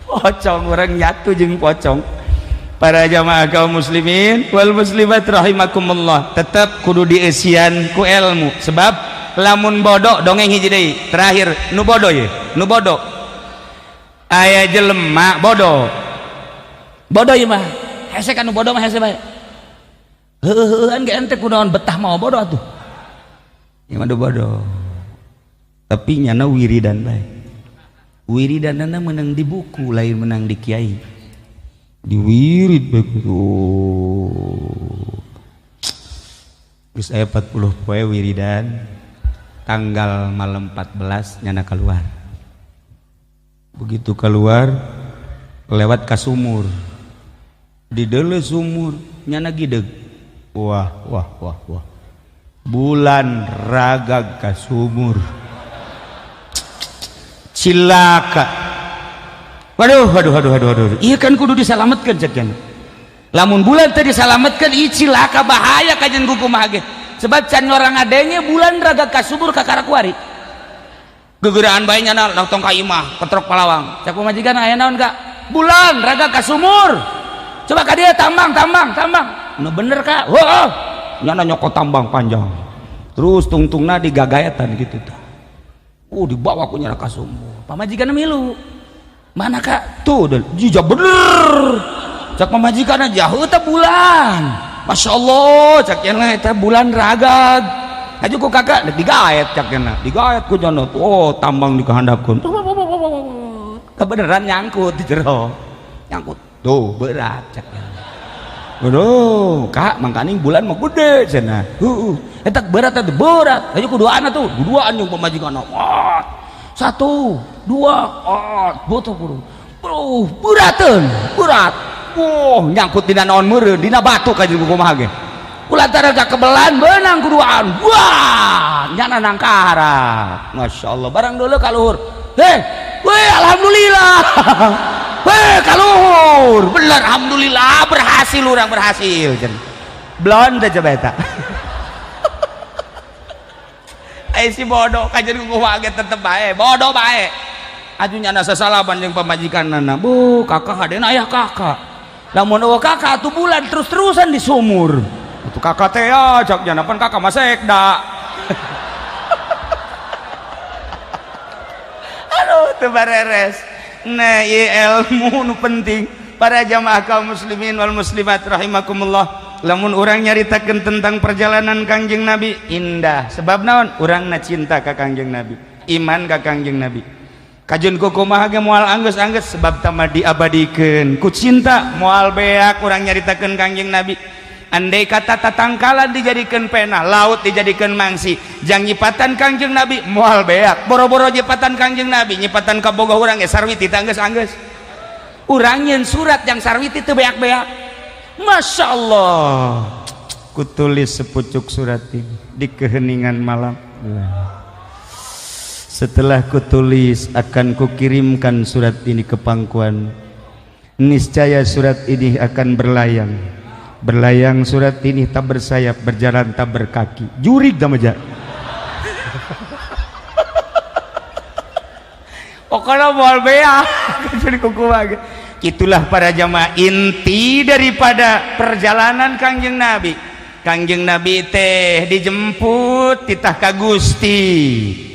Speaker 1: Pocong orang nyatu jeung pocong. Para jamaah kaum muslimin wal muslimat rahimakumullah, tetap kudu dieusian ku ilmu, sebab lamun bodoh dongeng hiji deui terakhir nu bodoh ye, nu bodoh aya jelema bodoh bodoh ieu mah hese kan nu bodoh mah hese bae heueuhan ge ente kunaon betah mau bodoh atuh ieu mah bodoh tapi nyana wiridan bae, wiridanana menang di buku lain menang di kiai, diwirid bae kudu. Geus aya 40 poe wiridan, tanggal malam 14 nyana keluar. Begitu keluar lewat ka sumur, di deuleu sumur nyana gideg, wah wah wah wah, bulan ragag ka sumur, cilaka. Waduh waduh waduh waduh waduh, iya kan kudu disalametkeun cek cenah. Lamun bulan teh disalametkeun ieu cilaka bahaya kajen kumaha ge. Sebab can orang adenge bulan raga kasubur ka karakuari. Gegeraan bae nyana tong ka imah ketrok palawang. Cak pamajikan aya naon Kak? Bulan raga kasumur. Coba ka dieu tambang tambang tambang. Nu bener Kak. Heuh. Nyana nyokot tambang panjang. Terus tungtungna digagaetan gitu tah. Dibawa ku nyana kasumur. Pamajikan milu. Mana Kak? Tuh jija bener. Cak pamajikan aja heuh teh bulan. Masya Allah, cak cenah eta bulan ragag. Aju ku kakak dek digaet cak cenah. Digaet ku cenah. Oh, tambang dikahandapkeun. Kebeneran nyangkut di jero. Nyangkut. Tuh, berat cak cenah. Waduh, Kak, mangkaning bulan mah gede cenah. Heueuh. Eta berat eta berat. Aju ku duaan atuh, duaan jeung pamajikan. Wah. 1 2 oh, butuh kudu. Bro, berateun, berat. Wah, nyangkut dina naon meureun, dina batu ka jeung kumaha ge. Kulantaran ka kebelan beunang kuduaan. Wah, nyana nangkaharap. Masya Allah, barang dulu ka luhur. Heh, weh alhamdulillah. Weh ka luhur. Bener alhamdulillah berhasil urang berhasil. Blon teh coba eta. Ai si bodoh ka jeung kumaha ge tetep bae, bodoh bae. Aju nyana sasalaban jeung pamajikanna. Bu, kakak hadena aya kakak. Lamun eueuh kakak atuh bulan terus-terusan di sumur. Atuh kakak teh ya cak jana pan kakak mah sekda. Aduh teu bareres. Nah, ieu ilmu nu penting para jamaah kaum muslimin wal muslimat rahimakumullah. Lamun urang nyaritakeun tentang perjalanan Kangjeng Nabi indah. Sebab naon? Urangna cinta ka Kangjeng Nabi, iman ka Kangjeng Nabi. Kajun kumaha ge moal anggeus-anggeus sebab tama diabadikeun ku cinta moal beak urang nyaritakeun Kangjeng Nabi. Andai kata tatangkalan dijadikeun pena, laut dijadikeun mangsi, jang nyipatan Kangjeng Nabi moal beak. Boro-boro nyipatan Kangjeng Nabi, nyipatan kabogoh urang ge sarwiti teh anggeus-anggeus. Urang nyeun surat jang sarwiti teu beak-beak. Masya Allah, kutulis sepucuk surat ini di keheningan malam. Setelah kutulis akan kukirimkan surat ini ke pangkuan. Niscaya surat ini akan berlayang. Berlayang surat ini tak bersayap, berjalan tak berkaki. Jurig dah maja. Pokoknya moal beak. Jadi kuku. Itulah para jamaah inti daripada perjalanan Kangjeng Nabi. Kangjeng Nabi teh dijemput titah ka Gusti.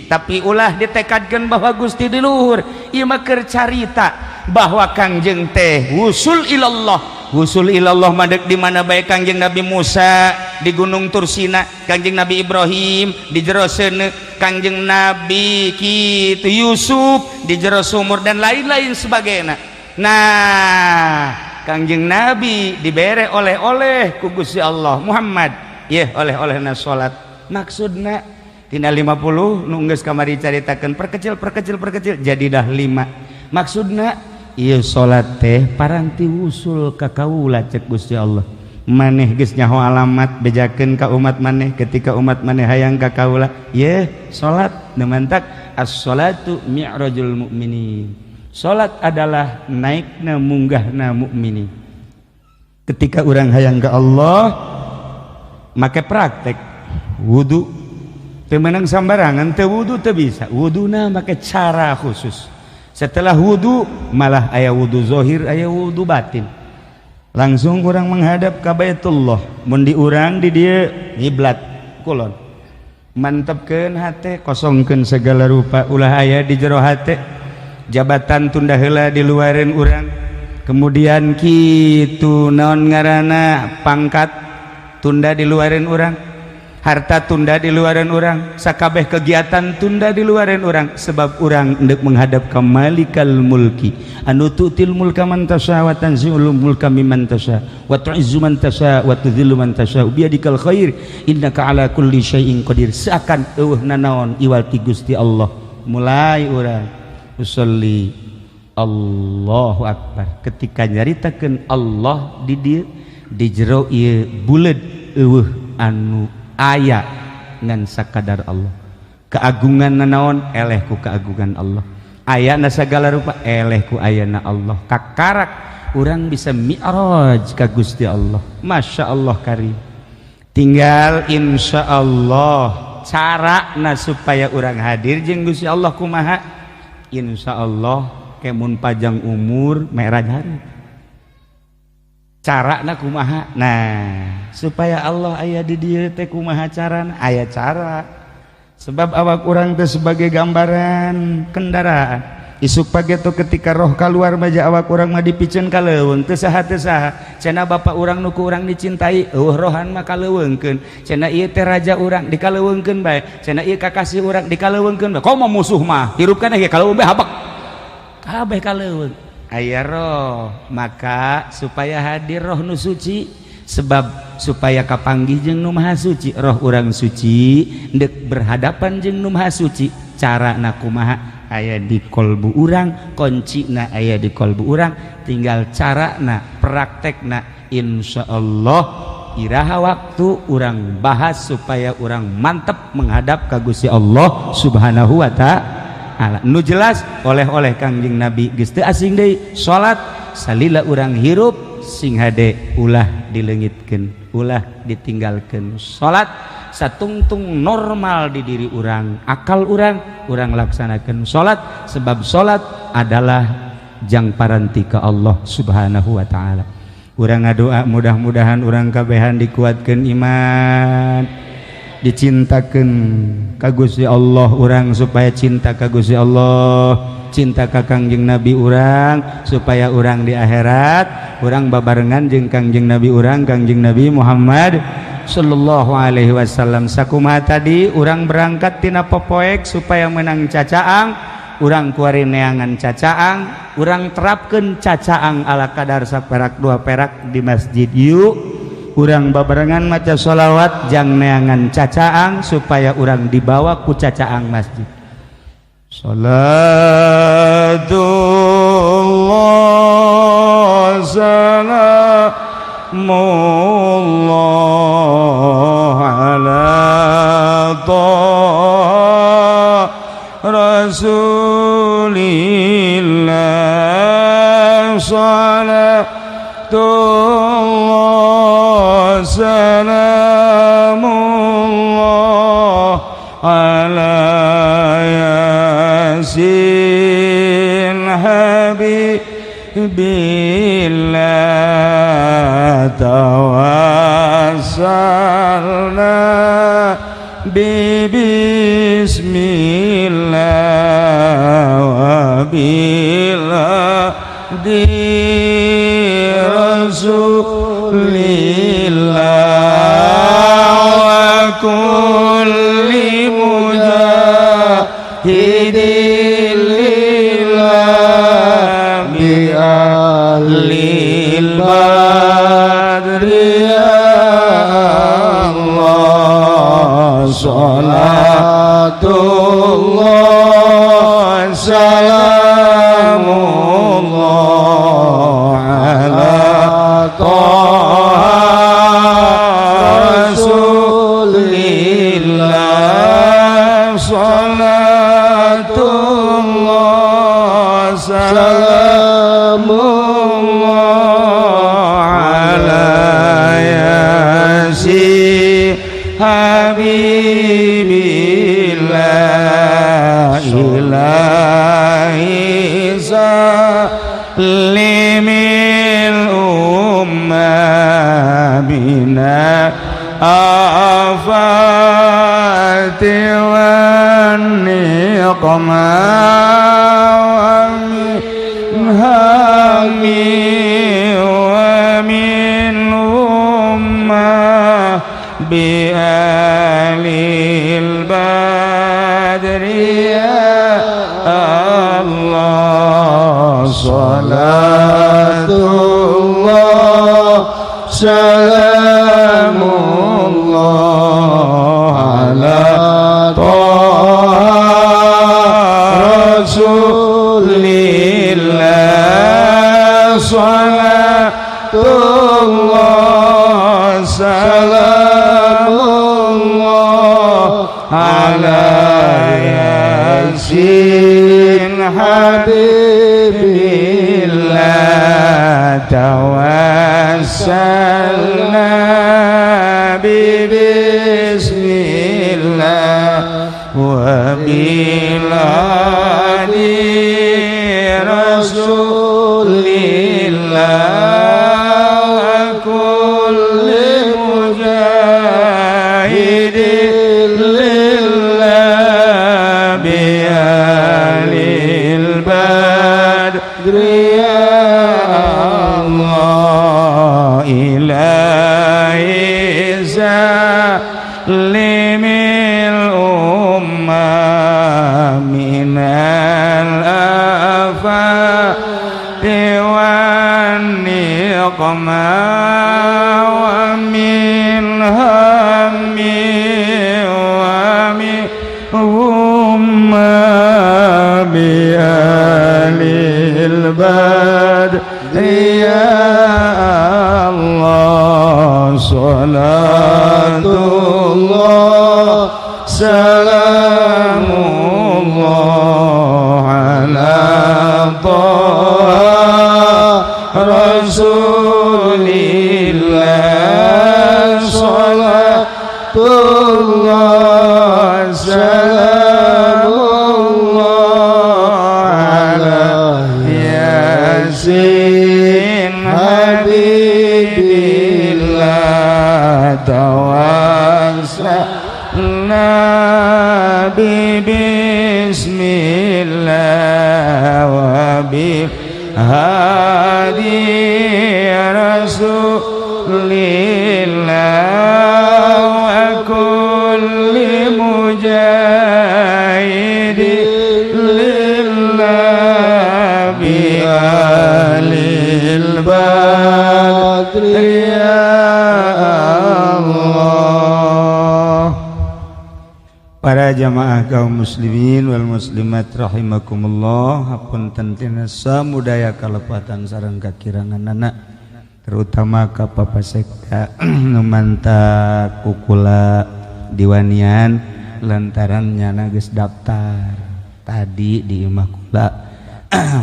Speaker 1: Tapi ulah ditekadkan bahwa Gusti di luhur. Ieu mah keur carita bahwa Kangjeng teh wusul ilallah. Wusul ilallah madeg di mana bae Kangjeng Nabi Musa di Gunung Tursina, Kangjeng Nabi Ibrahim di jero seuneu, Kangjeng Nabi kitu Yusuf di jero sumur dan lain-lain sebagainya. Nah, Kangjeng Nabi dibere oleh-oleh ku Gusti Allah Muhammad, yeuh oleh-olehna salat. Maksudna tina 50 nu geus kamari caritakeun, perkecil, perkecil, perkecil, jadi dah 5. Maksudna ieu salat teh paranti wusul ka kaula. Cek Gusti Allah, maneh geus nyaho alamat, bejakeun ka umat maneh. Ketika umat maneh hayang ka kaula, ye salat. Nu mantak as-salatu mi'rajul mukminin, salat adalah naikna munggahna mukminin. Ketika urang hayang ka Allah, make praktek wudu teu meunang sambarangan. Teu wudu teu bisa. Wuduna make cara khusus. Setelah wudu, malah aya wudu zohir, aya wudu batin, langsung urang menghadap ke Baitullah. Mun di urang di dieu ngiblat kulon, mantepkeun hate, kosongkeun segala rupa, ulah aya di jero hate. Jabatan tunda heula di luareun urang. Kemudian kitu, naon ngaranna, pangkat tunda di luareun urang, harta tunda di luareun urang, sakabeh kegiatan tunda di luareun urang, sebab urang hendak menghadap ke Malikal Mulki anu tu'til mulka man tasya wa tanzi'ul mulka mimman tasya wa tu'izzu man tasya wa tudzillu man tasya biyadikal khair innaka ala kulli syai'in qadir. Seakan eueuh nanaon iwal ti Gusti Allah. Mulai urang usolli, Allahu akbar. Ketika nyaritakeun Allah di dieu, di jero ieu buleud, eueuh anu aya ngan sakadar Allah. Keagungan nanaon, eleh ku keagungan Allah. Aya na segala rupa, eleh ku ayana Allah. Kakarak urang bisa mi'raj ka Gusti Allah. Masya Allah karim. Tinggal insya Allah cara na supaya urang hadir jeung Gusti Allah kumaha. Insya Allah kemun panjang umur, mi'raj hari cara na kumaha. Nah, supaya Allah aya di dieu teh kumaha carana? Aya cara, sebab awak urang teh sebagai gambaran kendaraan. Isuk pagi tuh ketika roh keluar maja, awak urang mah dipiceun ka leuweung, teu saha, teu saha. Cenah bapak urang nu ku urang dicintai, eueuh rohan mah kaleuweungkeun. Cenah ieu teh raja urang, dikaleuweungkeun bae. Cenah ieu kakasih urang, dikaleuweungkeun bae. Komo musuh mah hirup kana ge kaleuweung bae, habek kabeh kaleuweung. Aya roh, maka supaya hadir roh nu suci, sebab supaya kapanggih jeung nu maha suci, roh urang suci ndek berhadapan jeung nu maha suci. Cara na kumaha? Aya di kolbu urang, kunci na aya di kolbu urang, tinggal cara na, praktek na. Insya Allah iraha waktu urang bahas supaya urang mantep menghadap ka Gusti Allah Subhanahu wa Ta'ala. Nu jelas, oleh-oleh Kangjeng Nabi geus teu asing deui, salat salila urang hirup sing hade ulah dileungitkeun, ulah ditinggalkeun. Salat satungtung normal di diri urang, akal urang, urang laksanakan salat, sebab salat adalah jang paranti ka Allah Subhanahu wa Ta'ala. Urang ngadoa mudah-mudahan urang kabehan dikuatkeun iman, dicintakan ka Gusti Allah urang, supaya cinta ka Gusti Allah, cinta ka Kangjeng Nabi urang, supaya urang di akhirat urang babarengan jeung Kangjeng Nabi urang, Kangjeng Nabi Muhammad sallallahu alaihi wasallam. Sakumaha tadi urang berangkat tina popoek supaya menang cacaang, urang kuari neangan cacaang, urang terapkeun cacaang ala kadar saperak dua perak di masjid. Yuk, urang babarengan maca sholawat jang neangan cacaang, supaya urang dibawa ku cacaang masjid. Salatullah salamullah ala Taha Rasulillah. Salatullah salamullah ala Yasin Habibillah. Tawassalna bibismillah wa bilhadi Rasulillah wa kulli mujahidin lillah bi ahlil badri. Ya Allah. Salamullah ala Yasin Habibillah. Ilahi salimil ummah minal afati wan niqmah wa min hammi wa min ummah bi ahlil badri ya Allah. Salatullah salamullah ala Taha Rasulillah. Salatullah salamullah ala Yasin Habibillah. Tawassalna bismillah wa biladi Rasulillah wa kulli mujahidin lillah bi ahlil badri ya Allah. Ilahi salimil ummah minal afati wan niqmah wa min hammi wa min ghummah bi ahlil badri ya Allah. Salatullah salamullah ala Taha Rasulillah. Salatullah salamullah ala Yasin Habibillah. Tawassalna bismillah wa bil hadi Rasulillah wa kulli mujahidin lillah bi ahlil badri ya Allah. Para jamaah kaum muslimin wal muslimat rahimakumullah, hapunten tina samudaya kalepatan sareng kakiranganana, terutama ka Papa Sekda nu mantak kukula diwanian lantaran nyana geus daftar tadi di imah kula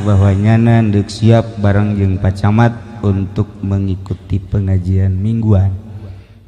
Speaker 1: bahwa nyana deuk siap bareng jeung Pak Camat untuk mengikuti pengajian mingguan.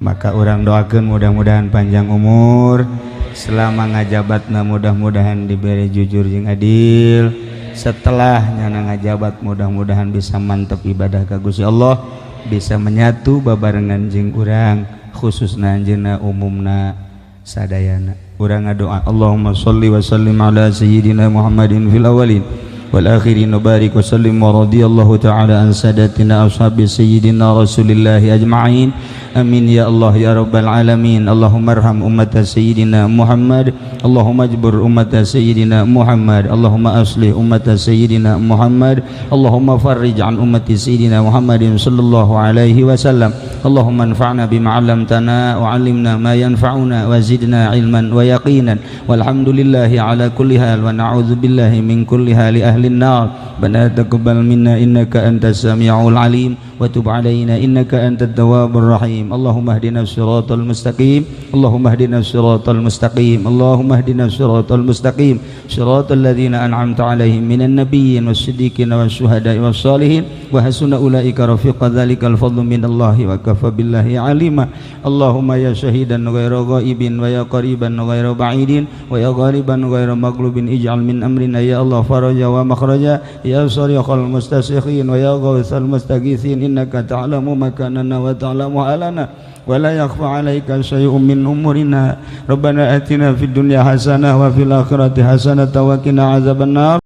Speaker 1: Maka urang doakeun mudah-mudahan panjang umur, selama ngajabatna mudah-mudahan diberi jujur jeung adil, setelah nyana ngajabat mudah-mudahan bisa mantep ibadah ka Gusti Allah, bisa menyatu babarengan jeung urang khususna anjeunna umumna sadayana. Urang ngadoa Allahumma sholli wa sallim ala sayyidina Muhammadin fil awwalin wal akhirin wa barik wa sallim wa radiyallahu ta'ala an sadatina ashabi sayyidina Rasulillahi ajma'in. Amin ya Allah ya rabbal alamin. Allahumma arham ummata sayyidina Muhammad, Allahumma ajbur ummata sayyidina Muhammad, Allahumma aslih ummata sayyidina Muhammad, Allahumma farrij an ummati sayyidina Muhammadin sallallahu alaihi wasallam. Allahumma anfa'na bima 'allamtana wa 'allimna ma yanfa'una wa zidna ilman wa yaqinan. Walhamdulillahi ala kulli hal wa na'udzu billahi min kulli hali ahli ahli an-nar. Rabbana taqabbal minna innaka antas samiul alim wa tub alaina innaka antat tawwabur rahim. Allahumma ihdina siratal mustaqim. Allahumma ihdina siratal mustaqim. Allahumma ihdina siratal mustaqim. Siratal ladzina an'amta alaihim minan nabiyyin was-siddiqin wasyuhada'i was-salihin wa hasuna ulaika rafiqa. Dzalikal fadlu minallahi wa kafa billahi alima. Allahumma ya syahidan ghaira ghaibin wa ya qariban ghaira ba'idin wa ya ghaliban ghaira maghlubin, ij'al min amrina ya Allah faraja wa makhraja. Ya sariqal mustasikhin wa ya ghawthal mustaghithin, innaka ta'lamu makanana wa ta'lamu halana wa la yakhfa 'alaika syai'un min umurina. Rabbana atina fid dunya hasanah wa fil akhirati hasanah wa qina azabannar.